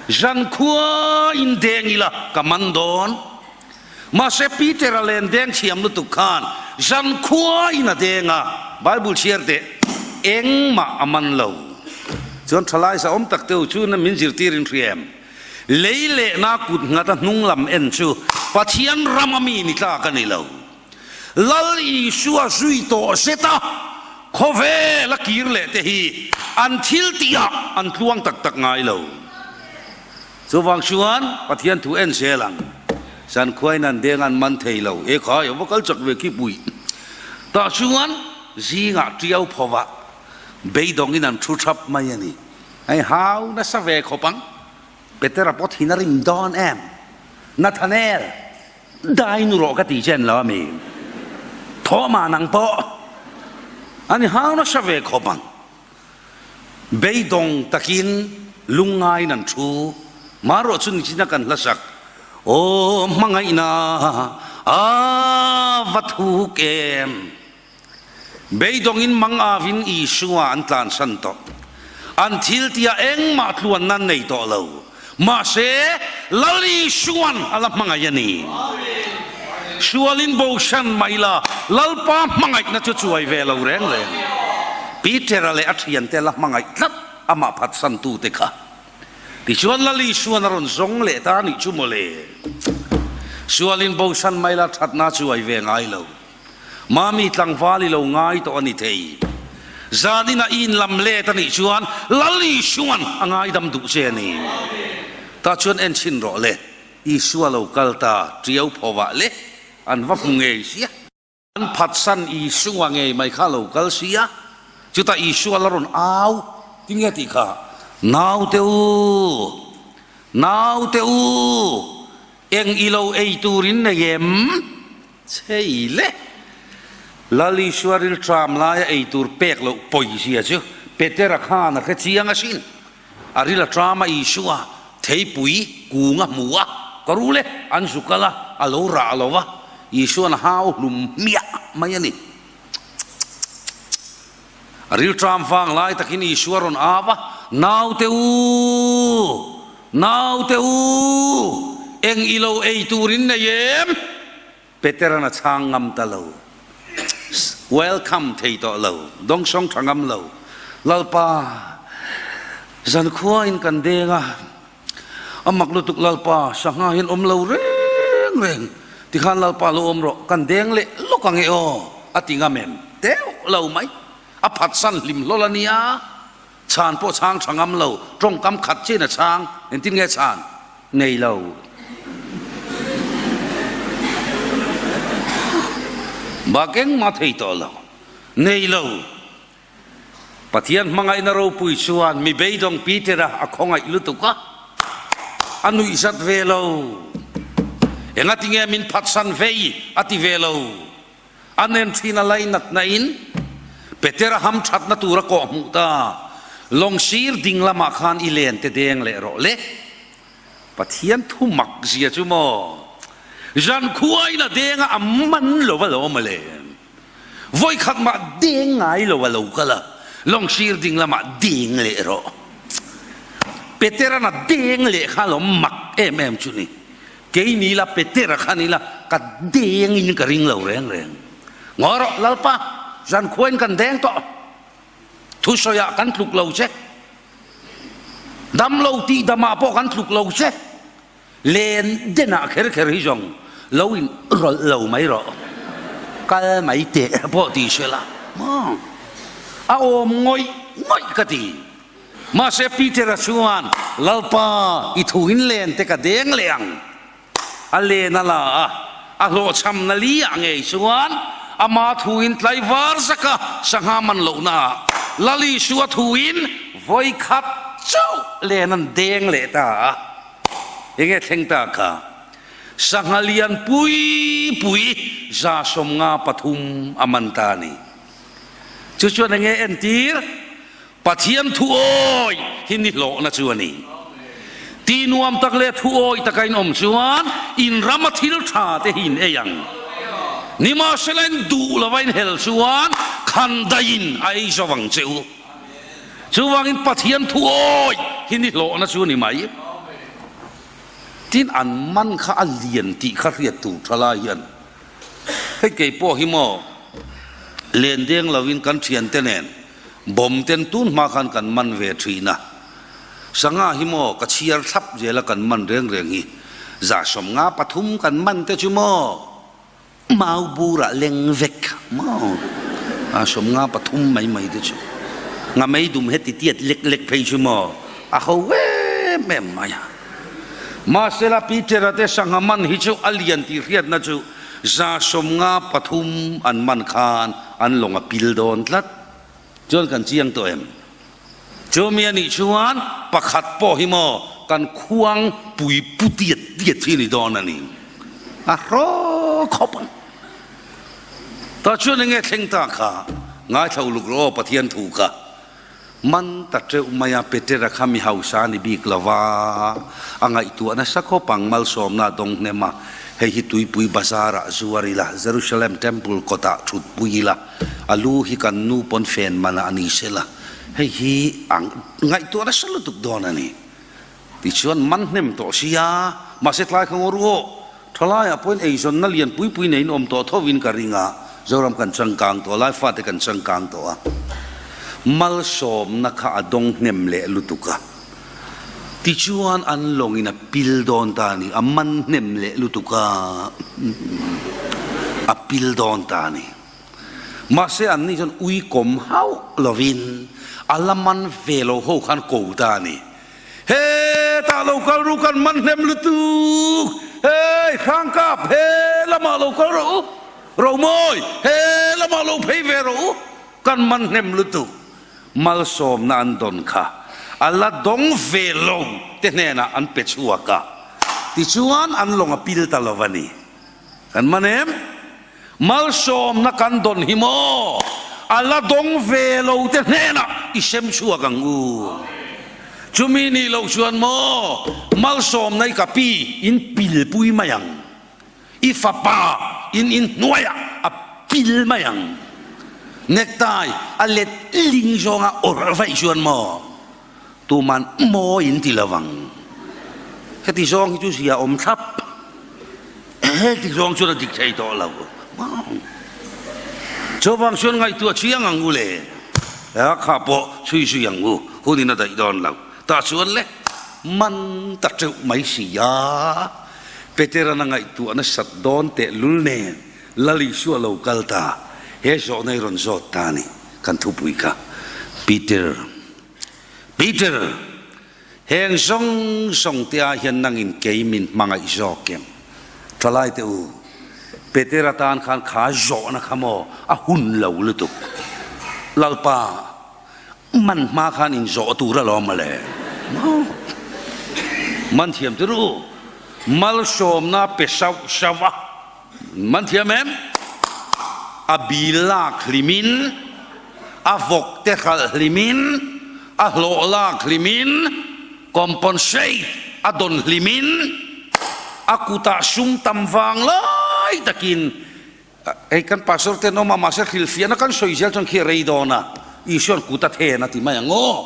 zankhuain deng ila ka man dawn. Mahse Peter-a len deng thiam lutuk khan zankhuain a deng a, Bible chhiar teh engmah a man lo. Chuan thalai sa awm tak teu chu na min zirtir in hria em? Lei lehna kut nghat a hnung lam en chu Pathian ram a mi ni tlak a ni lo. Lal Isua zui tawh zet a, khawvel a kir leh te hi an thil tihah an tluang tak tak ngai lo. Chuvang chuan Pathian thu en zel ang. Zankhuain an deng an man thei lo. E khai, a va kal chak ve khi pui. Tah chuan zingah tiau phovah beidawngin an thu thap mai a ni. Hei hau nasa ve khawp ang. Petera pawh thin a rim dawn em? Nathanael, dai nu rawh ka ti che an lo a mi. Thawhmah nang pawh a ni hau nasa ve khawp ang. Beidawng takin lungngaiin an thu. Marawh chu nichina kan hlasak, Aw hmangaihna a va thuk em! Beidawngin mang avin Isua an tlansan tawh. An thil tia engmah tluanna an nei tawh lo. Mahse, Lal Isua'n a la hmangaih a ni. Sualin bosan mah ila, Lalpa hmangaihna chu chuai ve lo reng reng. Peter-a leh a thiante la hmangaih tlat amah phatsantute kha. Tichuan Lal Isua'n a rawn zawng leh ta a nih chu mawle. Sualin bosan mah ila thatna chuai ve ngai lo. Mami tlangval i lo ngai tawh a ni thei. Zanin a in lam let a nih chuan Lal Isua'n a ngaidam duh che a ni. Tah chuan en chhin rawh le, Isua lo kal ta tiau phovah le an va hmu ngei sia. An phatsan Isua ngei mai kha lo kal sia, chutah Isua la rawn au tinge tih kha, Naute u, naute u, eng i lo ei turin nei em? Chei le! Lal Isua rilṭam laia ei tur pek loh pawizia chu Petera khan a hre chiang asin. A ril a ṭam a Isua theipui kung a hmu a, ka ru le, an zu kal a, a lo rah lo va, Isua'n a hau hlum hmiah mai a ni. A rilṭam vang lai takin Isua rawn au a, Naute u! Naute u! Eng i lo ei turin nei em? Petera'n a chhang ngam ta lo. Welcome thei tawh lo. Dawngsawng tha ngam lo. Lalpa, zankhuain kan deng a, a mak lutuk Lalpa, sangha hian awm lo reng reng. Tikhan Lalpa lo awm rawh, kan deng leh lawk ang e aw, a ti ngam em? Deuh lo mai. A phatsan hlim hlawl a nia. Chhan pawh chhang tha ngam lo, tawngkam khat chiin a chhang, engtin nge chhan? Nei lo. Bak engmah thei tawh lo. Nei lo. Pathian hmangaihna ropui chuan mi beidawng Peter-a a khawngaih lutuk a, a nuihzat ve lo. Engatinge min phatsan vei a ti ve lo. A nen thin a lainatna in Petera ham thatna tur a kawh hmuh ta. Lawng sir ding lamah khan i len te deng leh rawh le. Pathian thu mak zia chu maw zan khuain a deng a, a man lo a lo mawle. Vawi khat mah deng ngai lo a lo kal a, lawng sir ding lamah deng leh rawh. Petera'n a deng leh kha lo mak em em chu ni. Kei ni la Petera kha ni la ka deng in ka ring lo reng reng. Ngaw rawh Lalpa, zan khuain kan deng tawh. Thusawi ah kan tluk lo che. Dam lo tih dam ah pawh kan tluk lo che. Len den ah kher kher hi zawng lo in rawlh lo mai rawh. Kal mai teh pawh ti se la. Maw? A awm ngawih ngawih ka ti. Mahse Peter-a chuan, Lalpa, i thu in len te ka deng leh ang. A len a la a, a hlawhchhamna li ah ngei chuan ama thu in tlaivar zaka sangha man lohna ah Lal Isua thu in vawi khat chauh len an deng leh ta a. Enge thleng ta kha? Sangha lian pui pui 153 a man ta a ni. Chu chuan enge entir? Pathian thu awi hi ni hlawhna chu a ni. Ti nuam tak leh thu awi taka in awm chuan in rama thil tha te hi in ei ang. Nimahsela in duh lova in hel chuan khan daihin a ei zo ang che u. Chuvangin Pathian thu awi hi ni hlawhna chu a ni mai. Tin an man kha a lian tih kha hriat tur tha lai hian Hei kei pawh hi maw len deng lovin kan thiante nen bawm ten tun hma khan kan man ve thin a, sangha hi maw ka chhiar thlap zel a kan man reng reng hi 153 kan man te chu maw mau burah leng vek maw 153 mai mai te chu nga mei dum heti tiat lek lek phei chu maw a ho em em mai a. Mahsela Peter-a te sangha man hi chu a lian tih hriatna chu 153 an man khan an lawng a pil dawn tlat. Chuan kan chiang tawh em? Chumi a nih chuan pakhat pawh hi maw kan khuang pui pu tiat tiat hi a ni dawn a ni. A hraw khawp ang. Tah chuan enge thleng ta kha ngaithla uluk rawh aw Pathian thu kha. Man ta teuh mai a, Petera kha mi hausa a ni bik lo va, a ngaihtuah nasa khawp ang, malsawmna a dawng hnem a, hei hi tuipui bazar ah zuar ila, Jerusalem Temple kawtah thutpui ila, a lu hi kan nu pawn fen man ah a ni sela, hei hi a ngaihtuah nasa lutuk dawn a ni. Tichuan man hnem tawh sia, mahse tlai kha ngaw ru aw, thalaiah pawhin eizawnna lian pui pui neiin awm tawh thovin ka ring a, Zoram kan changkang tawh a, Laifate kan changkang tawh a, malsawmna kha a dawng hnem leh lutuk a, tichuan an lawngin a pil dawn ta a ni, a man hnem leh lutuk a, a pil dawn ta a ni. Mahse anni chuan ui kawm hauh lovin a la man ve lo ho khan ko ta a ni. Hetah lo kal ru kan man hnem lutuk, hei Hrangkap he lamah lo kal rawh u, Romawi he lamah lo phei ve rawh u, kan man hnem lutuk. Malsawmna an dawn kha a la dawng ve lo te hnenah an pe chhuak a, tichuan an lawng a pil ta lo a ni. Kan man em? Malsawmna kan dawn hi maw? A la dawng ve lo te hnenah i sem chhuak ang u. Chumi nih loh chuan maw malsawmna i ka pi in pilpui mai ang. I fapa in inhnuaiah a pil mai ang. Necktie a let ling zawnga awrh vaih chuan maw Tuman mawi in ti lo ang. Heti zawng hi chu zia awm thlap. Heti zawng chuan a dik thei tawh lo. Chuvang chuan ngaihtuah chiang ang u le. A kha pawh chhui zui ang u. Hun in a daih dawn lo. Tah chuan le man ta teuh mai si a. Petera'n a ngaihtuah nasat dawn tehlul nen Lal Isua lo kal ta. He zawhna i rawn zawt ta a ni. Kan thupui kha Peter. Peter, heng zawng zawng te ah hian nangin kei min hmangaih zawk em? Thalai te u, Peter atan khan kha zawhna kha maw a hun lo lutuk. Lalpa, man hma khan in zawh tur alawm mawle. Maw? Man thiam tir u, malsawmna pe sauh sauh a. Man thiam em? A bil lak hlimin, a vawk te hralh hlimin, a hlawh lak hlimin, compensate a dawn hlimin, a kutah sum tam vang lai takin hei kan pastor te an awm a, mahse hrilhfiahna kan sawi zel chuan khi a rei dawn a, Isua'n kut a then a ti mai ang aw.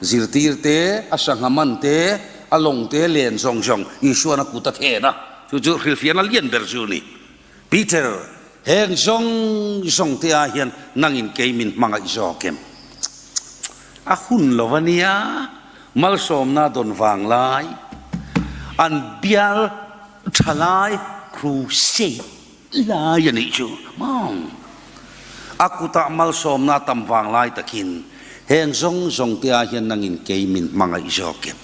Zirtir te, a sangha man te, a lawng te len zawng zawng Isua'n a kut a then a, chu chu hrilhfiahna lian ber chu a ni. Peter, heng zawng zawng te ah hian nangin kei min hmangaih zawk em? A hun lo a nia, malsawmna dawn vang lai, an bial tha lai crusade lai a nih chu maw? A kutah malsawmna a tam vang lai takin heng zawng zawng te ah hian nangin kei min hmangaih zawk em?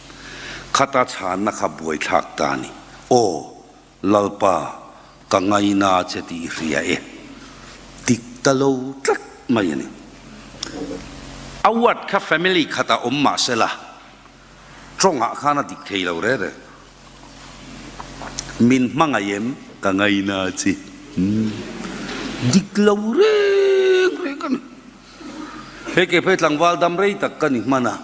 Khata chhanna kha buaithlak ta a ni. Aw, Lalpa, ka ngaina che tih i hria e. Dik ta lo tlat mai a ni. A word kha family khatah awm mah sela, tawngah khan a dik thei lo rere. Min hmangaih em? Ka ngaina che. Dik lo reng reng a ni. Hei ke phei tlangval dam rei tak ka ni hman a.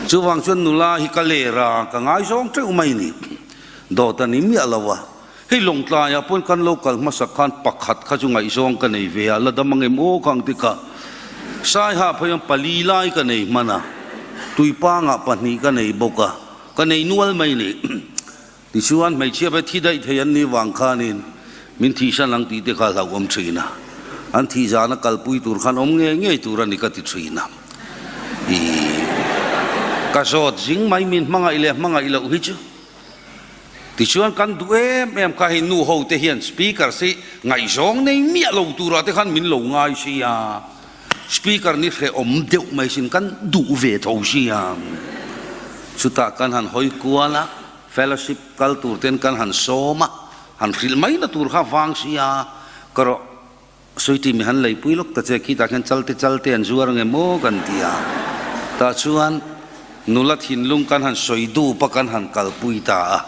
Chuvang chuan nula hi ka ler a, ka ngaizawng teuh mai ni. Dawt a ni miah lo a. Hei Lawngtlaiah pawhin kan lo kal hmasak khan pakhat kha chu ngaihzawng ka nei ve a, la dam ang em aw kha ang tikah Saiha pheian pali lai ka nei hman a, Tuipangah pahnih ka nei bawk a, ka nei nual mai ni. Tichuan hmeichhia phei thi daih thei an nih vang khanin min thihsan ang tih te kha hlauhawm thin a, an thih zana kalpui tur khan awm ngei ngei tur a ni ka ti thin a. Ih, ka zawt zing mai min hmangaih leh hmangaih loh hi chu. Tichuan kan duh em em kha hei nu ho te hian speaker si ngaihzawng nei miah lo turah te khan min lo ngai si a, speaker ni hrehawm deuh mai sin kan duh ve tho si a. Chutah kan han hawi kual a, fellowship kal tur ten kan han sawm a, han hrilh mai na tur kha vang si a, ka rawh Suiti mi han leipui lawk ta che, khitah khian chalte chalte an zuar ange maw kan ti a, tah chuan nula thinlung kan han sawi dup a kan han kalpui ta a,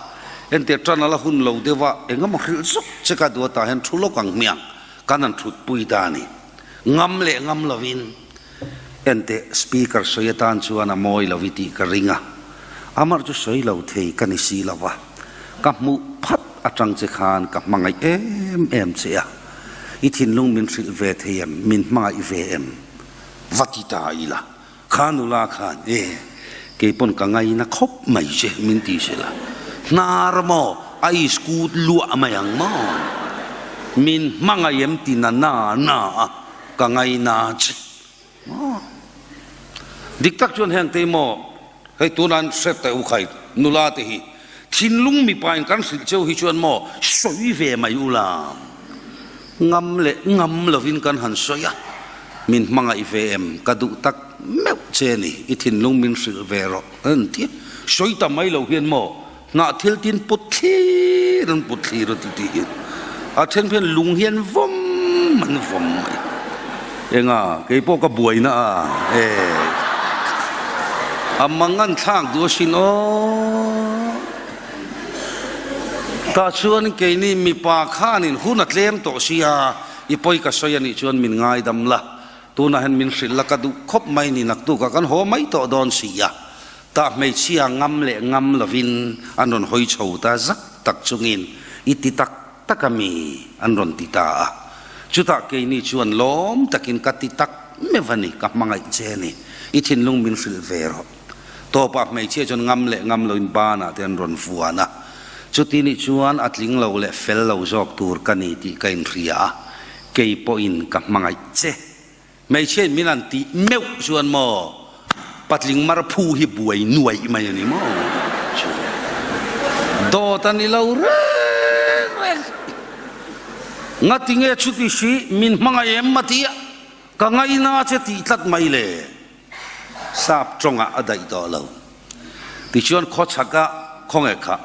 entir tan ala hun lo deuh a, engemaw hrilh zawk che ka duh a tah hian thu lawk ang hmiang kan han thutpui ta a ni, ngam leh ngam lovin enteh speaker sawi atan chuan a mawi lo i tih ka ring a, amar chu sawi lo thei ka ni si lo va, ka hmuh phat atang che khan ka hmangaih em em che a. I thinlung min hrilh ve thei em? Min hmangaih ve em? Va ti ta ila, kha nula khan e, kei pawn ka ngaina khawp mai che min ti sela, hnar maw a iskut luah mai ang maw? Min hmangaih em ti na na na a, ka ngaina che maw? Dik tak chuan heng te maw hei tunah an hre teh u khai nula te hi thinlung mipa in kan hrilh cheu hi chuan maw sawi ve mai ula ngam leh ngam lovin kan han sawi a min hmangaih ve em ka duh tak meuh che ni i thinlung min hrilh ve rawh an ti a sawi ta mai lo hian maw Hnah thil tin put thlir an put thlir a ti tiin a then hian lung hian vawm an vawm mai. Enga kei pawh ka buaina a e a mang an thlak duh asin aw. Tah chuan keini mipa khanin hun a tlem tawh sia i pawi ka sawi anih chuan min ngaidam la tunah hian min hrilh la ka duh khawp mai ni naktukah kan haw mai tawh dawn sia. Tah hmeichhia ngam leh ngam lovin an rawn hawi chho ta zak tak chungin i ti tak tak a mi an rawn ti ta a. Chutah keini chuan lawm takin ka ti tak meuh a ni, ka hmangaih che a ni, i thinlung min hrilh ve rawh. Tawpah hmeichhia chuan ngam leh ngam loin banah te an rawn vuan a. Chuti nih chuan a tling lo leh fel lo zawk tur ka ni tih ka inhria a, kei pawhin ka hmangaih che. Hmeichhia in min an tih meuh chuan maw patling mar phu hi buai nuaih mai a ni maw chu dawt a ni lo reng reng ngati nge chuti si min hmangaih em a tia ka ngaina che tih tlat mai le sap tawngah a daih tawh lo tichuan khawchhaka khawnge kha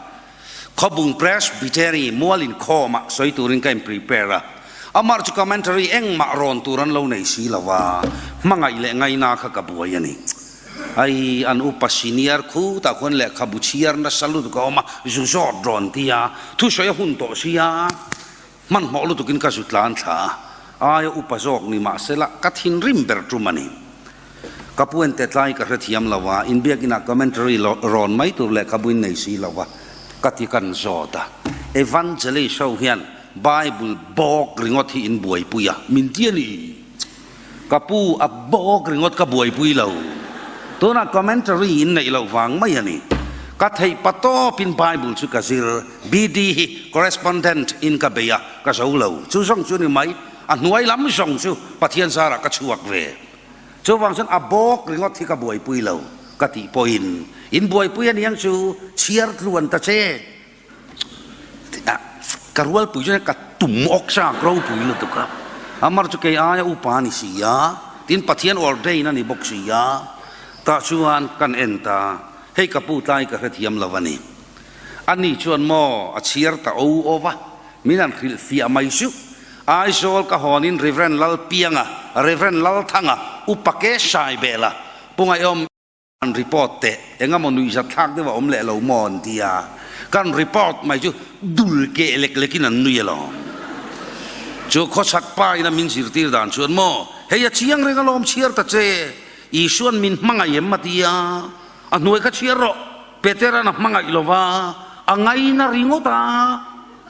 Khawbung Presbytery mual inkhawmah sawi turin ka in prepare a, amah chu commentary engmah rawn tur an lo nei si lo a, hmangaih leh ngaina kha ka buai a ni. Ai, an upa senior khutah khuan lehkhabu chhiar nasa lutuk a awm a, zu zawt rawn ti a, thusawi a hun tawh si a, hmanhmawh lutukin ka zu tlan thla a, aia upa zawk ni mahsela ka thinrim ber tum a ni. Ka pu en tetlai ka hrethiam lo a, inbiakinah commentary rawn mai tur lehkhabu in nei si lo a, ka ti kan zawt a. Evangelist ho hian Bible bawk ringawt hi in buaipui a, min ti a ni. Ka pu a bawk ringawt ka buaipui lo. Tunah commentary in neih loh vang mai a ni. Ka theih patawpin Bible chu ka zir, BD hi correspondent in ka bei a, ka zo lo. Chu zawng chu ni mai. A hnuai lam zawng chu Pathian zarah ka chhuak ve. Chuvang chuan a bawk ringawt hi ka buaipui lo ka tih pawhin in buaipui a niang chu chhiar tluan ta che. Ka rualpui chuan ka tum awk chak ropui lutuk a. Amar chu kei aia upa a ni si a, tin Pathian ordain a ni bawk si a, tah chuan kan en ta, hei ka pu tlai ka hrethiam lo a ni. Ani chuan maw a chhiar ta o o va, min han hrilh fiah mai suh. Aizawl ka hawnin Rev. Lalpianga, Rev. Lalthanga, Upa Ke Saibela, Pu Ngaihawm, An report teh engemaw nuihzat thlak deuh a awm leh lo maw an ti a, kan report mai chu dul keh lek lekin an nui alawm. Chu khawchhak pa ina min zirtir dan chuan maw hei a chiang reng alawm chhiar ta che, Isuan min hmangaih em a ti a, a hnuai kha chhiar rawh, Petera'n a hmangaih lo va, a ngaina ringawt a,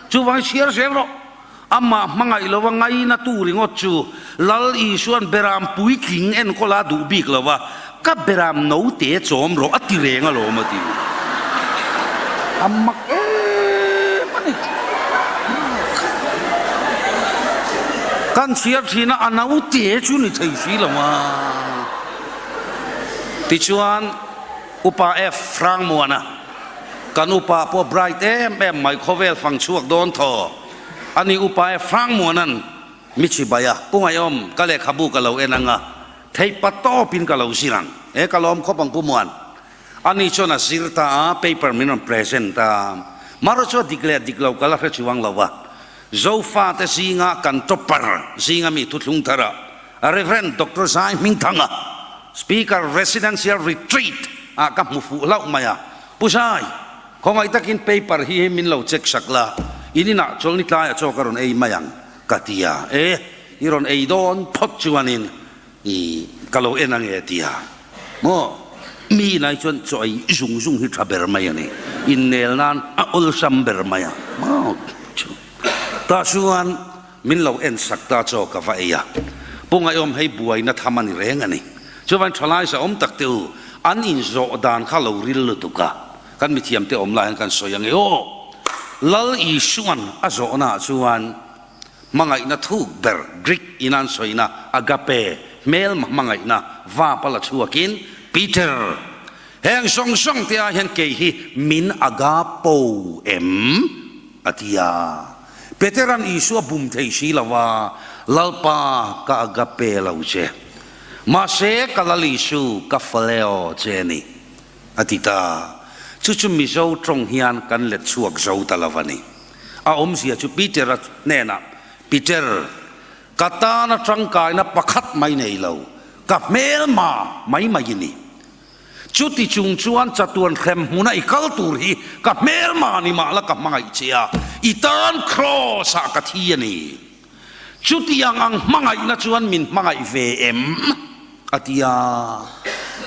chuvangin chhiar zel rawh. Amah hmangaih lova ngaina tu ringawt chu Lal Isua'n beram puitling enkawl a duh bik lo va, Ka beram note chawm rawh a ti reng alawm a ti. A mak em a ni. Kan chhiar thin a, a note chu ni thei si lo a. Tichuan Upa F. Hrangmuana, Kan upa pawh bright em em mai khawvel fang chhuak dawn thaw a ni upa e Frank Muanan mi chibai a pu Ngaihawm ka lehkhabu ka lo en anga theih pa tawpin ka lo zir ang e ka lawm khawp ang pu Muan a ni chuan a zir ta a paper min rawn present a mara chu a dik leh dik lo ka la hre chuang lo a Zofate zinga kan topper zinga mi thuthlung thar a Rev. Doctor Zai Hmingthanga, Speaker Residential Retreat ah ka hmu fuh hlauh mai a. Pu Zai, khawngaih takin paper hi min lo check sak la, in inah chawlhni tlaiah chaw ka rawn ei mai ang, ka ti a. E, i rawn ei dawn phawt chuanin i ka lo en ange a ti a. Maw, mi inah hi chuan chaw ei zung zung hi tha ber mai a ni, innel nan a awlsam ber mai a. Maw, tah chuan Min lo en sak ta chaw ka va ei a, Pu Ngaihawm hei buaina tham a ni reng a ni. Chuvain thalai sa awm tak te u, an inzawh dan kha lo ril lutuk a, kan mithiam te awm lai hian kan sawi ange aw. Lal Isuan a zawhna ah chuan hmangaihna thuk ber Greek in an sawina agape, hmelma hmangaihna, vap a la chhuakin Peter, heng zawng zawng te ah hian kei hi min agapo em? A ti a. Petera'n Isua bum thei si lo va, Lalpa, ka agape lo che. Mahse, ka Lal Isu, ka phileo che a ni, a ti ta. Chu chu Mizo tawng hian kan let chhuak zo ta lo a ni. A awmzia chu Petera hnenah, Peter, ka tana tangkaina pakhat mai nei lo, ka hmelma mai mai i ni. Chuti chung chuan chatuan hrem hmuna i kal tur hi ka hmelma ni mah la ka hmangaih che a, i tan Kraws ah ka thi a ni. Chutiang ang hmangaihna chuan min hmangaih ve em? a ti a.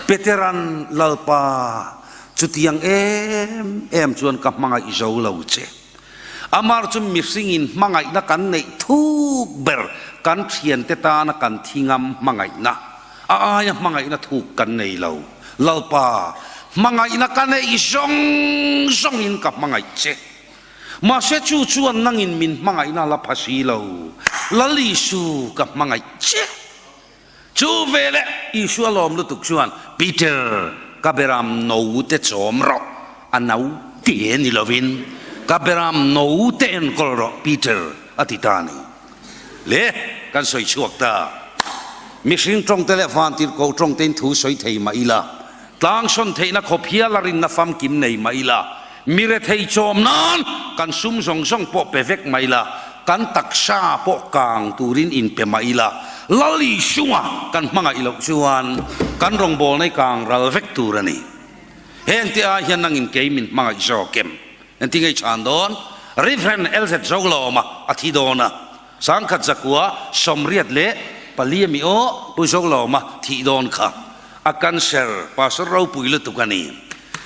Petera'n, Lalpa, chutiang em em chuan ka hmangaih zo lo che. Amar chu mihringin hmangaihna kan neih thuk ber kan thiante tana kan thi ngam hmangaihna. A aia hmangaihna thuk kan nei lo. Lalpa, hmangaihna ka neih zawng zawngin ka hmangaih che. Mahse chu chuan nangin min hmangaihna la pha si lo. Lal Isu, ka hmangaih che. Chu veleh Isua lawm lutuk chuan, Peter, ka beram no te chawm rawh, a no te ni lovin, ka beram no te enkawl rawh, Peter, a ti ta a ni. Le, kan sawi chhuak ta. Mihring tawngte leh vantirhkoh tawngtein thu sawi thei mah ila, tlangsawn theihna khawp hial a rinna famkim nei mah ila, mi rethei chawm nan kan sum zawng zawng pawh pe vek mah ila, kan taksa pawh kang turin inpe mah ila, Lal Isunga kan hmangaih loh chuan kan rawngbawlna hi kang ral vek tur a ni. Hengte ai hian nangin kei min hmangaih zawk em? Engti ngei chhan dawn? Rev. LZ Zolawma a thi dawn a, Sangkhat zakua 84 ami aw Pu Zolawma thih dawn kha a cancer Pastor ropui lutuk a ni.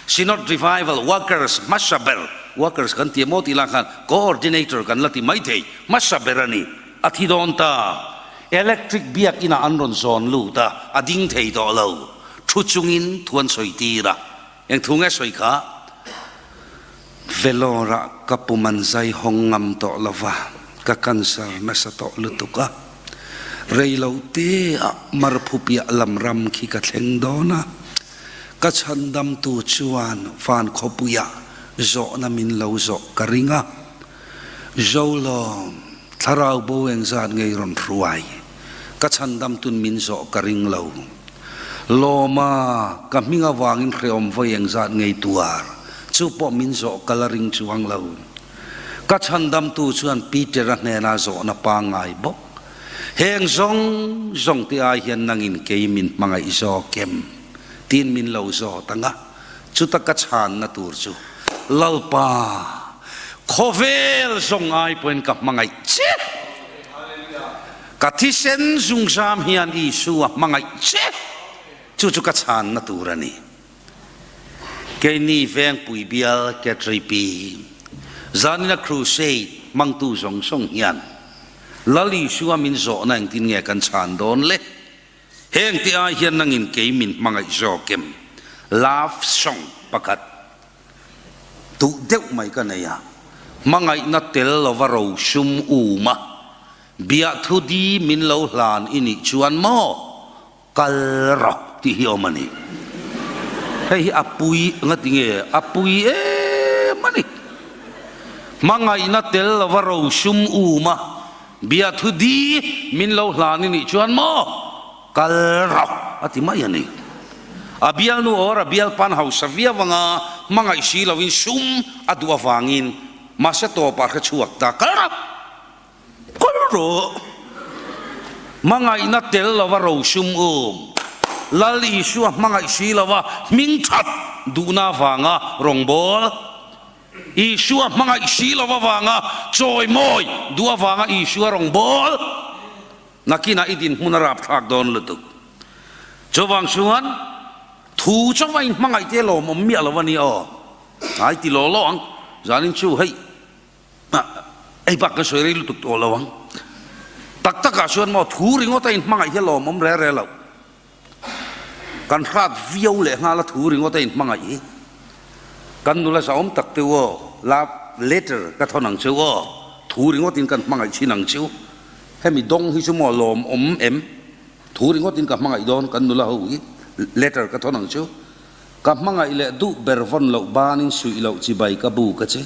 Synod Revival Workers hmasa ber, workers kan ti emaw tih lah khan coordinator kan la ti maithei, hmasa ber a ni. A thi dawn ta. Electric biak inah an rawn zawn lut a, a ding thei tawh lo. Thu chungin thu an sawi tir a. Eng thu nge sawi kha? Vellore-ah ka pum an zai hawng ngam tawh lo va, ka cancer nasa tawh lutuk a. Rei lo teah Marphupiah lam ram khi ka thleng dawn a, ka chhandamtu chuan van khawpuiah zawhna min lo zawh ka ring a. Zolawm. Thlarau bo engzat nge i rawn hruai? Ka chhandamtun min zawh ka ring lo. Lawma, ka hming avangin hrehawm vawi engzat nge i tuar? Chu pawh min zawh ka la ring chuang lo. Ka chhandamtu chuan Peter-a hnena zawhna pangngai bawk. Heng zawng zawng te ai hian nangin kei min hmangaih zawk em? Tiin min lo zawt ang a, chuta ka chhanna tur chu, Lalpa, khawvel zawng ai pawhin ka hmangaih che. Ka thisen zungzam hian Isua hmangaih che. Chu chu ka chhanna tur a ni. Keini Vengpui bial KTP zanina crusade hmangtu zawng zawng hian Lal Isua min zawhna engtin nge kan chhan dawn le? Heng te ai hian nangin kei min hmangaih zawk em? Love song pakhat duh deuh mai ka nei a, hmangaihna tel lova rosum um a, biahthu di min lo hlan i nih chuan maw? Kal rawh tih hi awm a ni. Hei hi a pui nga ti nge? A pui em a ni. Hmangaihna tel lova rosum um a, biathu di min lo hlan i nih chuan maw? Kal rawh a ti mai a ni. A bialnu or a bialpan hausa viau anga hmangaih si loin sum a duh avangin mahse tawpah hre chhuak ta, Kal rawh! Kal rawh! Hmangaihna tel lova rosum um, Lal Isua hmangaih si lova hming that duhna avanga rawngbâwl, Isua hmangaih si lova avanga chawimawi duh avanga Isua rawngbâwl, nakinah i dinhmun a rapthlak dawn lutuk. Chuvang chuan thu chauha inhmangaih te lawmawm miah lo a ni aw. Ai ti law law ang, zanin chu hei. Hei bak ka sawi rei lutuk tawh lo ang. Tak takah chuan maw thu ringawt a inhmangaih hi a lawmawm reh reh loh. Kan hrat viau leh nghal a thu ringawt a inhmangaih hi. Kan nula zahawm tak te u aw, love letter ka thawn ang che u aw, thu ringawtin kan hmangaih thin ang che u. Hemi dawng hi chu maw lawmawm em? Thu ringawtin ka hmangaih dawn kan nula ho hi letter ka thawn ang che u. Ka hmangaih leh duh ber vawn loh banin suih loh chibai ka bu ka che.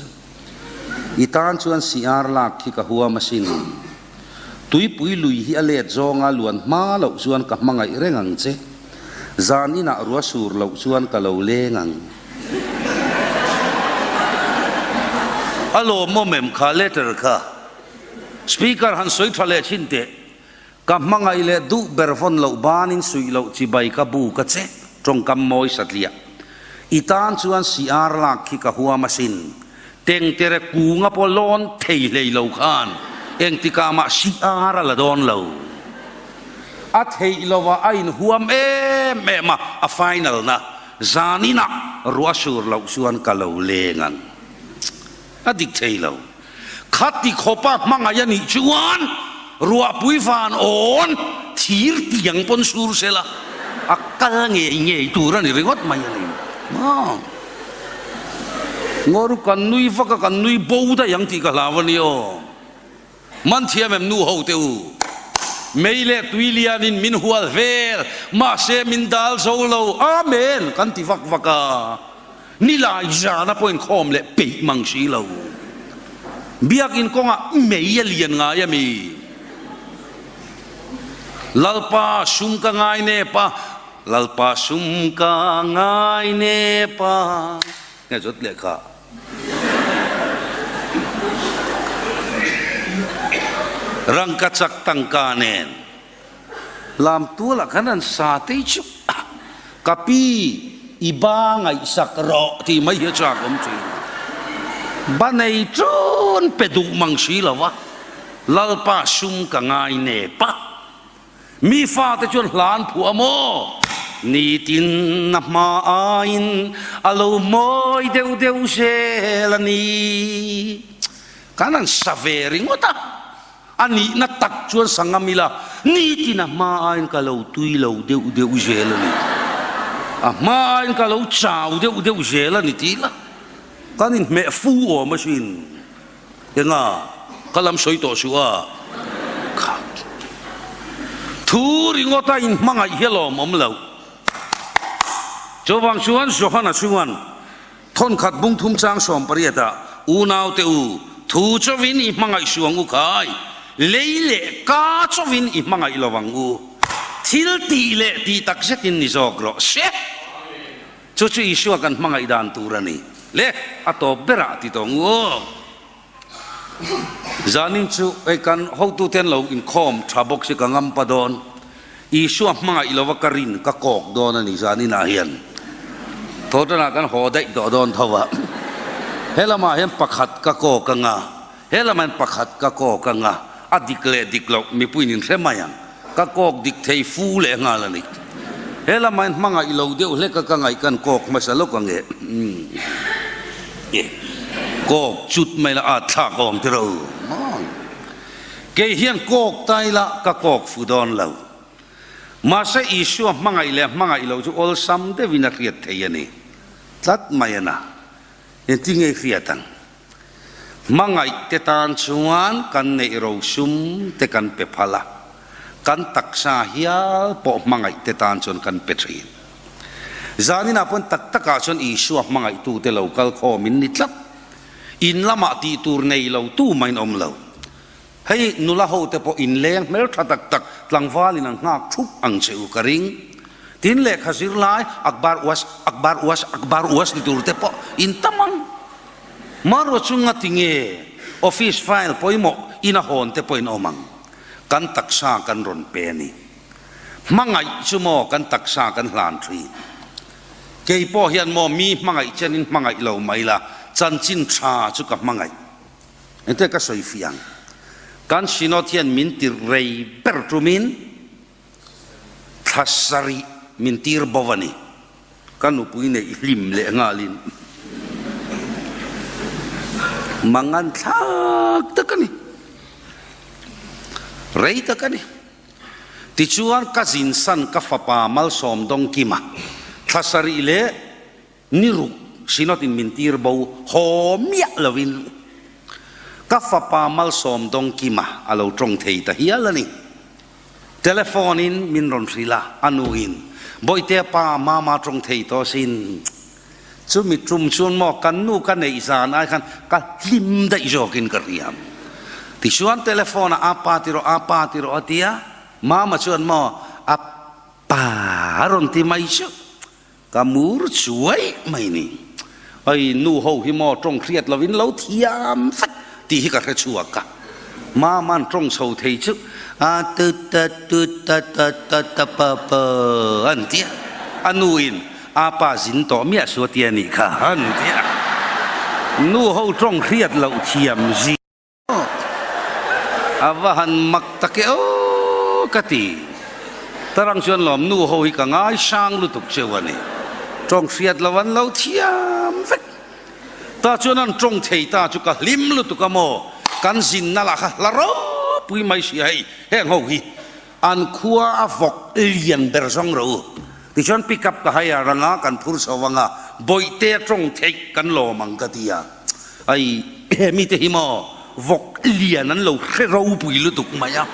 I tan chuan siar lak khi ka huam asin. Tuipui lui hi a let zawnga luan hma loh chuan ka hmangaih reng ang che. Zan inah rua sur loh chuan ka lo leng ang. A lawmawm em kha letter kha? Speaker han sawi tha leh thin teh. Ka hmangaih leh duh ber vawn loh banin suih loh chibai ka bu ka che, tawngkam mawi satliah. I tan chuan siar lak khi ka huam asin. Tengtere kunga pawh lawn thei hlei lo khan engtikah mah siar a la dawn lo. A theih lovah a inhuam em em a, a final na zaninah ruah sur loh chuan ka lo leng ang. A dik thei lo. Khati khawpa hmangaih a nih chuan ruahpui van awn thir tiang pawn sur sela a kal ngei ngei tur a ni ringawt mai a ni. Maw? Ngaw ru kan nui vak a, kan nui bo daih ang tih ka hlau a ni aw. Man thiam em nu ho te u. Mei leh tui lianin min hual vel, mahse min dal zo lo, Amen kan ti vak vak a. Nilai zana pawh inkhawm leh peih mang si lo. Biakin kawngah mei a lian ngai a mi? Lalpa sum ka ngai nep a, Lalpa sum ka ngai nep a. Nge zawt leh kha. Rangkachak tangka nen. Lam tualah khan an sa tei chu ka pi i ba ngaihsak rawh tih mai hi a chak awm thin. Ba nei tun pe duh mang si lo va, Lalpa sum ka ngai nep a. Mi fate chuan hla an phuah maw? Nitin a hma aiin a lo mawi deuh deuh zel a ni. Kan han sa ve ringawt a. A nihna tak chuan sangam ila, nitin a hma aiin ka lo tui lo deuh deuh zel a ni. A hma aiin ka lo chau deuh deuh zel a ni tih la kan inhmeh fu awm asin. Enga, ka lam sawi tawh suh a, kha thu ringawta inhmangaih hi a lawmawm loh. Chuvang chuan Johana chuan Thawnkhat bungthum chang 18 ah, Unaute u, thu chauhin i hmangaih suang u khai. Lei leh ka chauhin i hmangaih lo ang u. Thil tih leh tih tak zetin ni zawk rawh se. Chu chu Isua kan hmangaih dan tur a ni. Le, a tawp berah ti tawh ang u aw. Zanin chu hei kan hotute an lo inkhawm tha bawk si ka ngam pa dawn. Isua hmangaih lova ka rin ka kawk dawn a ni zaninah hian. Thawhtanah kan haw daih tawh dawn tho a. He lamah hian pakhat ka kawk anga, he lamah hian pakhat ka kawk anga, a dik leh dik loh mipuiin in hre mai ang. Ka kawk dik thei fu leh nghal a ni. He lamah hian hmangaih lo deuh hlek a ka ngaih kan kawk hmasa lawk ang e. Kawk chut mai la at thlak awm tiro. Kei hian kawk ta ila ka kawk fu dawn lo. Mahse Isua hmangaih leh hmangaih loh chu awlsam deuhin a hriat thei a ni. Tlat mai a na. Engtin nge i hriat ang? Hmangaih te tan chuan kan neih rosum te kan pe phal a, kan taksa hial pawh hmangaih te tan chuan kan pe thin. Zaninah pawn tak takah chuan Isua hmangaihtute lo kal khawmin ni tlat. In lamah tih tur nei lo tu main awm lo. Hei nula ho te pawh inleng hmel tha tak tak tlangvalin an nghak thup ang che u ka ring. Tin lehkha zir lai akbar uas akbar uas akbar uas ni tur te pawh in tam ang. Hmanrua chu ngati nge office file pawimawh ina hawn te pawhin awm ang. Kan taksa kan rawn pe a ni. Hmangaih chu maw kan taksa kan hlan thin. Kei pawh hian maw mi hmangaih chenin hmangaih lo mai la, chanchin tha chu ka hmangaih. Engte ka sawi fiah ang. Kan Synod hian min tir rei ber tumin thla sarih min tir bo a ni. Ka nupui neih hlim leh nghalin mangan thlak tak a ni. Rei tak a ni. Tichuan ka zinsan ka fapa Malsawm Dawngkima thla sarih leh ni ruk Synod in min tir bo haw miah lovin ka fapa Malsawm Dawngkima a lo tawng thei ta hial a ni. Telephone in min rawn hrilh a, a nu in Bawihtea pa Mama tawng thei tawh sin. Chumi tum chuan maw kan nu ka neih zan ai khan ka hlim daih zawkin ka hria. Tichuan telephone ah apa ti rawh apa ti rawh a ti a, mama chuan maw a pa a rawn ti mai chu ka mur chuai mai ni. Hei nu ho hi maw tawng hriat lovin lo thiam vek tih hi ka hre chhuak a. Mama'n tawng chho thei chu a tu ta tu ta ta ta ta pa pa an ti a, a nu in A pa zin tawh miah su a ti a nih kha an ti a. Nu ho tawng hriat loh thiam zia a va han mak tak e aw ka ti. Tarang chuan lawm nu ho hi ka ngai sang lutuk cheu a ni. Tawng hriat loh an lo thiam vek. Ta chuan an tawng thei ta chu ka hlim lutuk a maw. Kan zinna lah kha hla ropui mai sia hei heng ho hi. An khua a vawk lian ber zawng rawh u. Tichuan pick up ka hai a ranga kan phur chho anga bawihte a tawng theih kan lawm ang ka ti a. Ai he mite hi maw vawk lian an lo hre ropui lutuk mai a.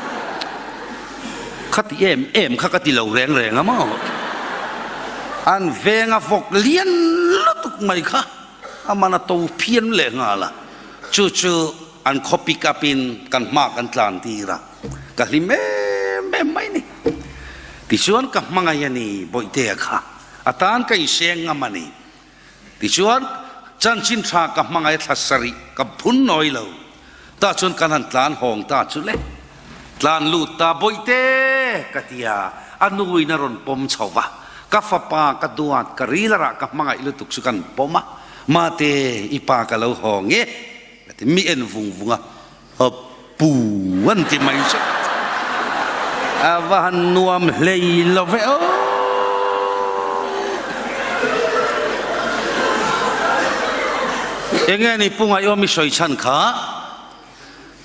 Khati em em kha ka ti lo reng reng a maw. An venga vawk lian lutuk mai kha a man a to phian leh nghal a. Chu chu an khaw pick up in kan hma kan tlan tir a. Ka hlim em em mai ni. Tichuan ka hmangaih a ni Bawihtea kha. A tan ka inseng ngam a ni. Tichuan chanchin tha ka hmangaih thla sarih ka phun nawi lo. Tah chuan kan han tlan hawng ta chu le. Tlan lut ta Bawihte ka ti a, a nuin a rawn pawm chho va. Ka fapa ka duat ka rilarah ka hmangaih lutuk chu kan pawm a. Mate i pa ka lo hawng e ka ti mi en vung vung a. A pu an ti mai chu a va han nuam hlei lo ve aw. Enge ni pu Ngaihawm i sawi chhan kha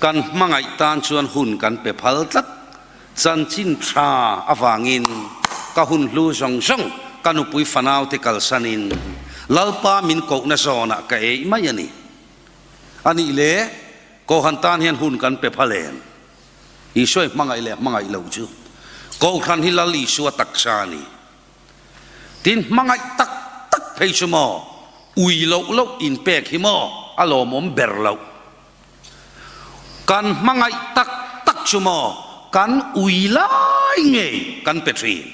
kan hmangaih tan chuan hun kan pe phal tlat chanchin tha avangin ka hun hlu zawng zawng ka nupui fanau te kalsanin Lalpa min kohna zawnah ka ei mai a ni. A nih le, Kohhran tan hian hun kan pe phal em? Isua i hmangaih leh hmangaih lo chu Kohhran hi Lal Isua taksa a ni. Tin, hmangaih tak tak phei chu maw, ui loh loh inpek hi maw a lawmawm ber loh. Kan hmangaih tak tak. chu maw kan ui lai ngei kan pe thin.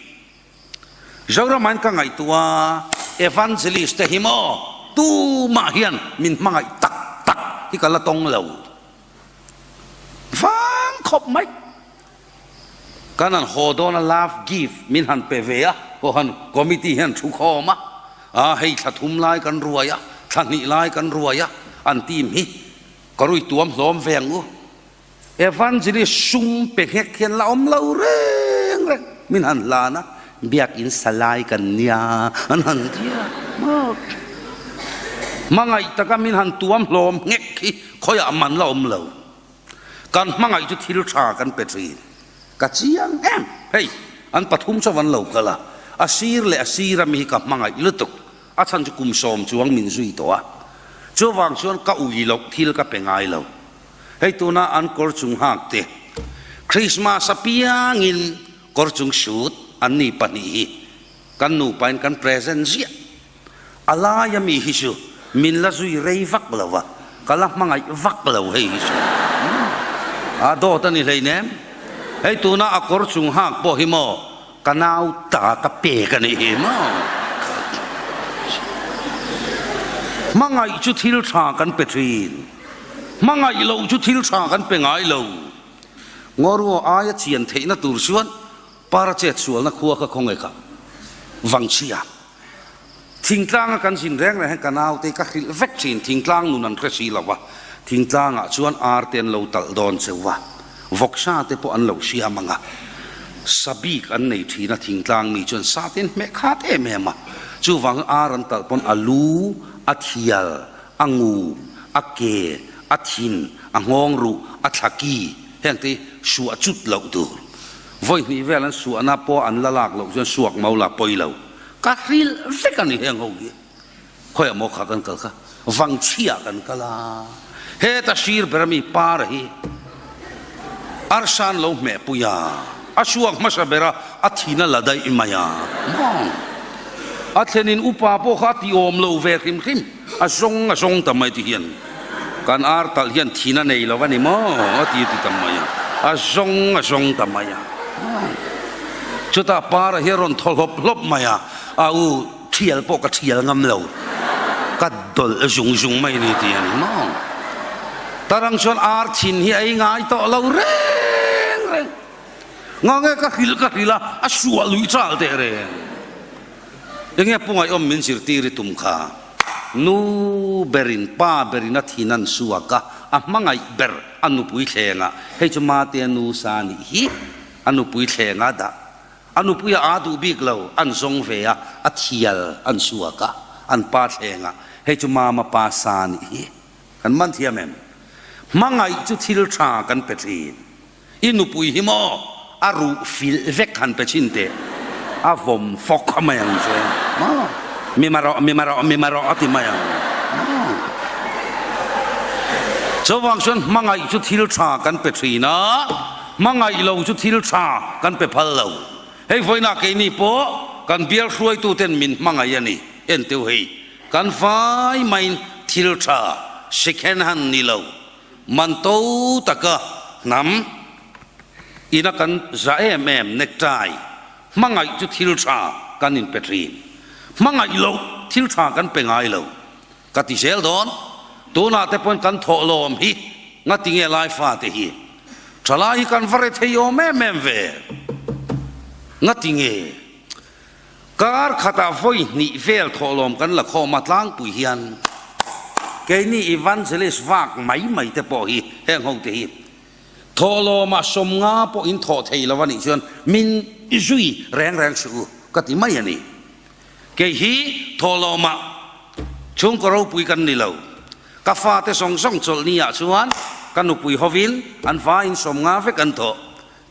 Zoramain ka ngaihtuah a, Evangelist te hi maw tumah hian min hmangaih tak tak hi ka la tawng lo vang khawp mai. Kan han haw dawn a love gift min han pe ve a, Kohhran committee hian thu khawm a, a hei thla thum lai kan ruai a, thla hnih lai kan ruai a, an team hi ka rui tuam hlawm ve ang u. Evangelist sum pe nghek hian la awm lo reng reng min han hlan a, biakin sa lai kan nia an han ti a, hmangaih taka min han tuam hlawm nghek hi khawiah man la awm lo. Kan hmangaih chu thil tha kan pe thin. Ka chiang em? Hei, an pathum chu van lo kal a, a sir leh a sir ami hi ka hmangaih lutuk. A chhan chu kum sawm chuang min zui tawh a. Chuvang chuan ka ui loh thil ka pe ngai lo. Hei tuna an kawr chung hak te, Christmas apiangin kawr chung sut an ni pahnih hi kan nupain kan present ziah. A laia mi hi chu min la zui rei vak lo a, ka la hmangaih vak lo hei hi chu a dawt a ni hleinem. Hei tuna a kawr chung hak pawh hi maw ka nau ta ka pek a nih hi maw. Hmangaih chu thil tha kan pe thin, hmangaih loh chu thil tha kan pe ngai lo. Ngaw aia chian theihna tur chuan para chet sualna khua kha khawnge kha vangchhia. Thingtlanga kan zin reng reng hian ka naute ka hrilh vek thin, thingtlang nun an hre si lo va, thingtlangah chuan ar te an lo talh dawn cheu va, vawksa te pawh an lo siam ang a, sa bik an nei thin a, thingtlang mi chuan sa te an hmeh khat em em a, chuvangin ar an talh pawn a lu, a thial, a ngum, a ke, a thin, a nghawng ruh, a thlaki heng te hi suah chut loh tur. Vawi hnih vel an suahna pawh an la lak loh chuan suak mau la pawi lo. Ka hrilh vek a ni heng ho hi. Khawiah maw kha kan kal kha? Vangchhiah kan kal a. Heta sir ber ami par hi arsan lo hmeh pui a. A suak hmasa ber a, a thin a la daih mai a. Maw? A thlenin upa pawh kha a ti awm lo ve hrim hrim. A zawng a zawng ta mai ti hian kan ar talh hian thin a nei lo a ni maw a ti ti ta mai a, a zawng a zawng ta mai a. Chutah para hi a rawn thaw hlawp hlawp mai a, a u thial pawh ka thial ngam lo, ka dawlh zung zung mai a ni ti a ni maw. Tarang chuan ar thin hi a ei ngai tawh lo reng reng. Ngange ka hrilh ka hrilh a, a suah lui chal teh reng. Enge pungaihawm min zirtir i tum kha? Nu berin pa berin a thin an suak a, a hmangaih ber a nupui thlengah, hei chu Matea nu sa nih hi, a nupui thlengah dah. A nupui a aa duh bik lo, an zawng ve a, a thial an suak a, an pa thlengah, hei chu Mama pa sa nih hi. Kan man thiam em? Hmangaih chu thil tha kan pe thin. I nupui hi maw a ruh filh vek han pe chhin teh, a vawm fawk mai ang che maw, mi marawh mi marawh mi marawh a ti mai ang maw. Chuvang chuan hmangaih chu thil tha kan pe thin a, hmangaih lo chu thil tha kan pe phal lo. Hei vawiinah keini pawh kan bial hruaituten min hmangaih a ni, enteu hei kan vai maiin thil tha second hand ni lo. Man to taka hnam ina kan za em em necktie hmangaih chu thil tha kan inpe thin. Hmangaih loh thil tha kan pe ngai lo. Ka ti zel dawn, tunah te pawhin kan thawhlawm hi ngati nge lai fate hi thalai hi kan va re thei awm em em ve. Ngati nge Kar khatah vawi hnih vel thawhlawm kan la khawm a tlangpui hian keini evangelist vak mai mai te pawh hi heng ho te hi thawhlawmah sawmnga pawh in thawh thei lo a nih chuan min zui reng reng suh u ka ti mai a ni. Kei hi thawhlawmah chhungkaw ropui kan ni lo. Ka fate zawng zawng chawlhni ah chuan ka nupui hovin an vaiin sawmnga vek an thawh.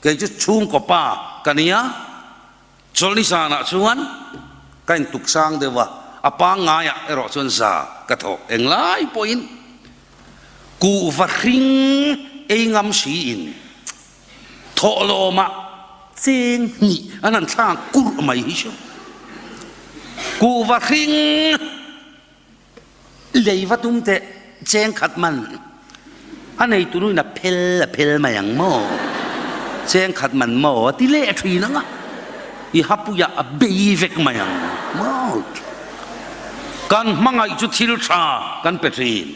Kei chu chhungkaw pa ka nia. Chawlhni zanah chuan ka intuk sang deuh a, a pangngaiah erawh chuan za ka thawk. Englai pawhin kuhva hring ei ngam siin thawhlawmah cheng hnih an han thlak kurh mai hi chu kuhva hring Lei va tum teh cheng khat man a nei tunuin a phel a phel mai ang maw? Cheng khat man maw a ti leh thin ang a, i hapuiah a bei vek mai ang maw? Kan hmangaih chu thil tha kan pe thin.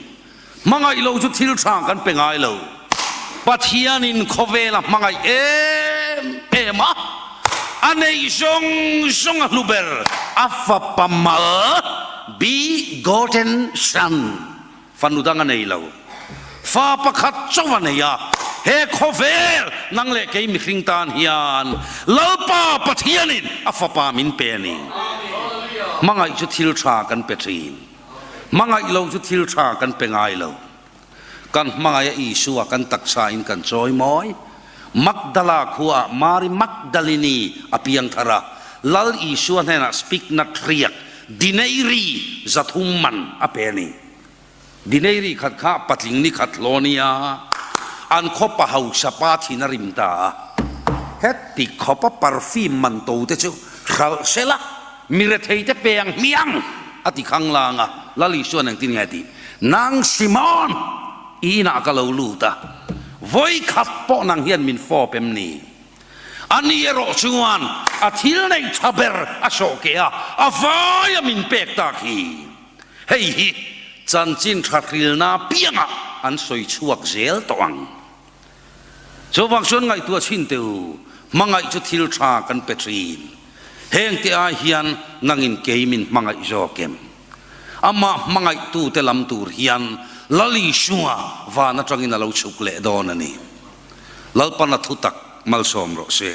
Hmangaih lo chu thil tha kan pe ngai lo. Pathianin khawvel a hmangaih em em a, a neih zawng zawng a hlu ber a fapa mal begotten son, fanu dang a nei lo. Fa pakhat chauh a nei a, he khawvel nang leh kei mihring tan hian Lalpa Pathianin a fapa min pe a ni. Hmangaih chu thil tha kan pe thin. Hmangaih lo chu thil tha kan pe ngai lo. Kan hmangaih a Isua kan taksa in kan chawi mawi. Magdala khua ah Mari Magdalini a piang thar a, Lal Isua hnenah spikna thriak dineiri 300 man a pe a ni. Dineiri khat kha patling ni khat hlaw nia an khawpa hausa pa thin a rim ta a. Heti khawpa perfume man to te chu hralh sela mi rethei te pe ang hmiang a ti khang lang a. Lal Isuan engtin nge a tih? Nang Simon, i inah ka lo lut a, vawi khat pawh nang hian min fawp em ni? Ani erawh chuan a thil neih tha ber a sawh keh a, a vaia min pek tak hi. Hei hi chanchin tha hrilna piangah an sawi chhuak zel tawh ang. Chuvang chuan ngaihtuah chhin teh u, hmangaih chu thil tha kan pe thin. Heng te ai hian nangin kei min hmangaih zawk em? Amah hmangaihtute lam tur hian Lal Isua van atangin a lo chhuk leh dawn a ni. Lalpana thutak malsawm rawh se.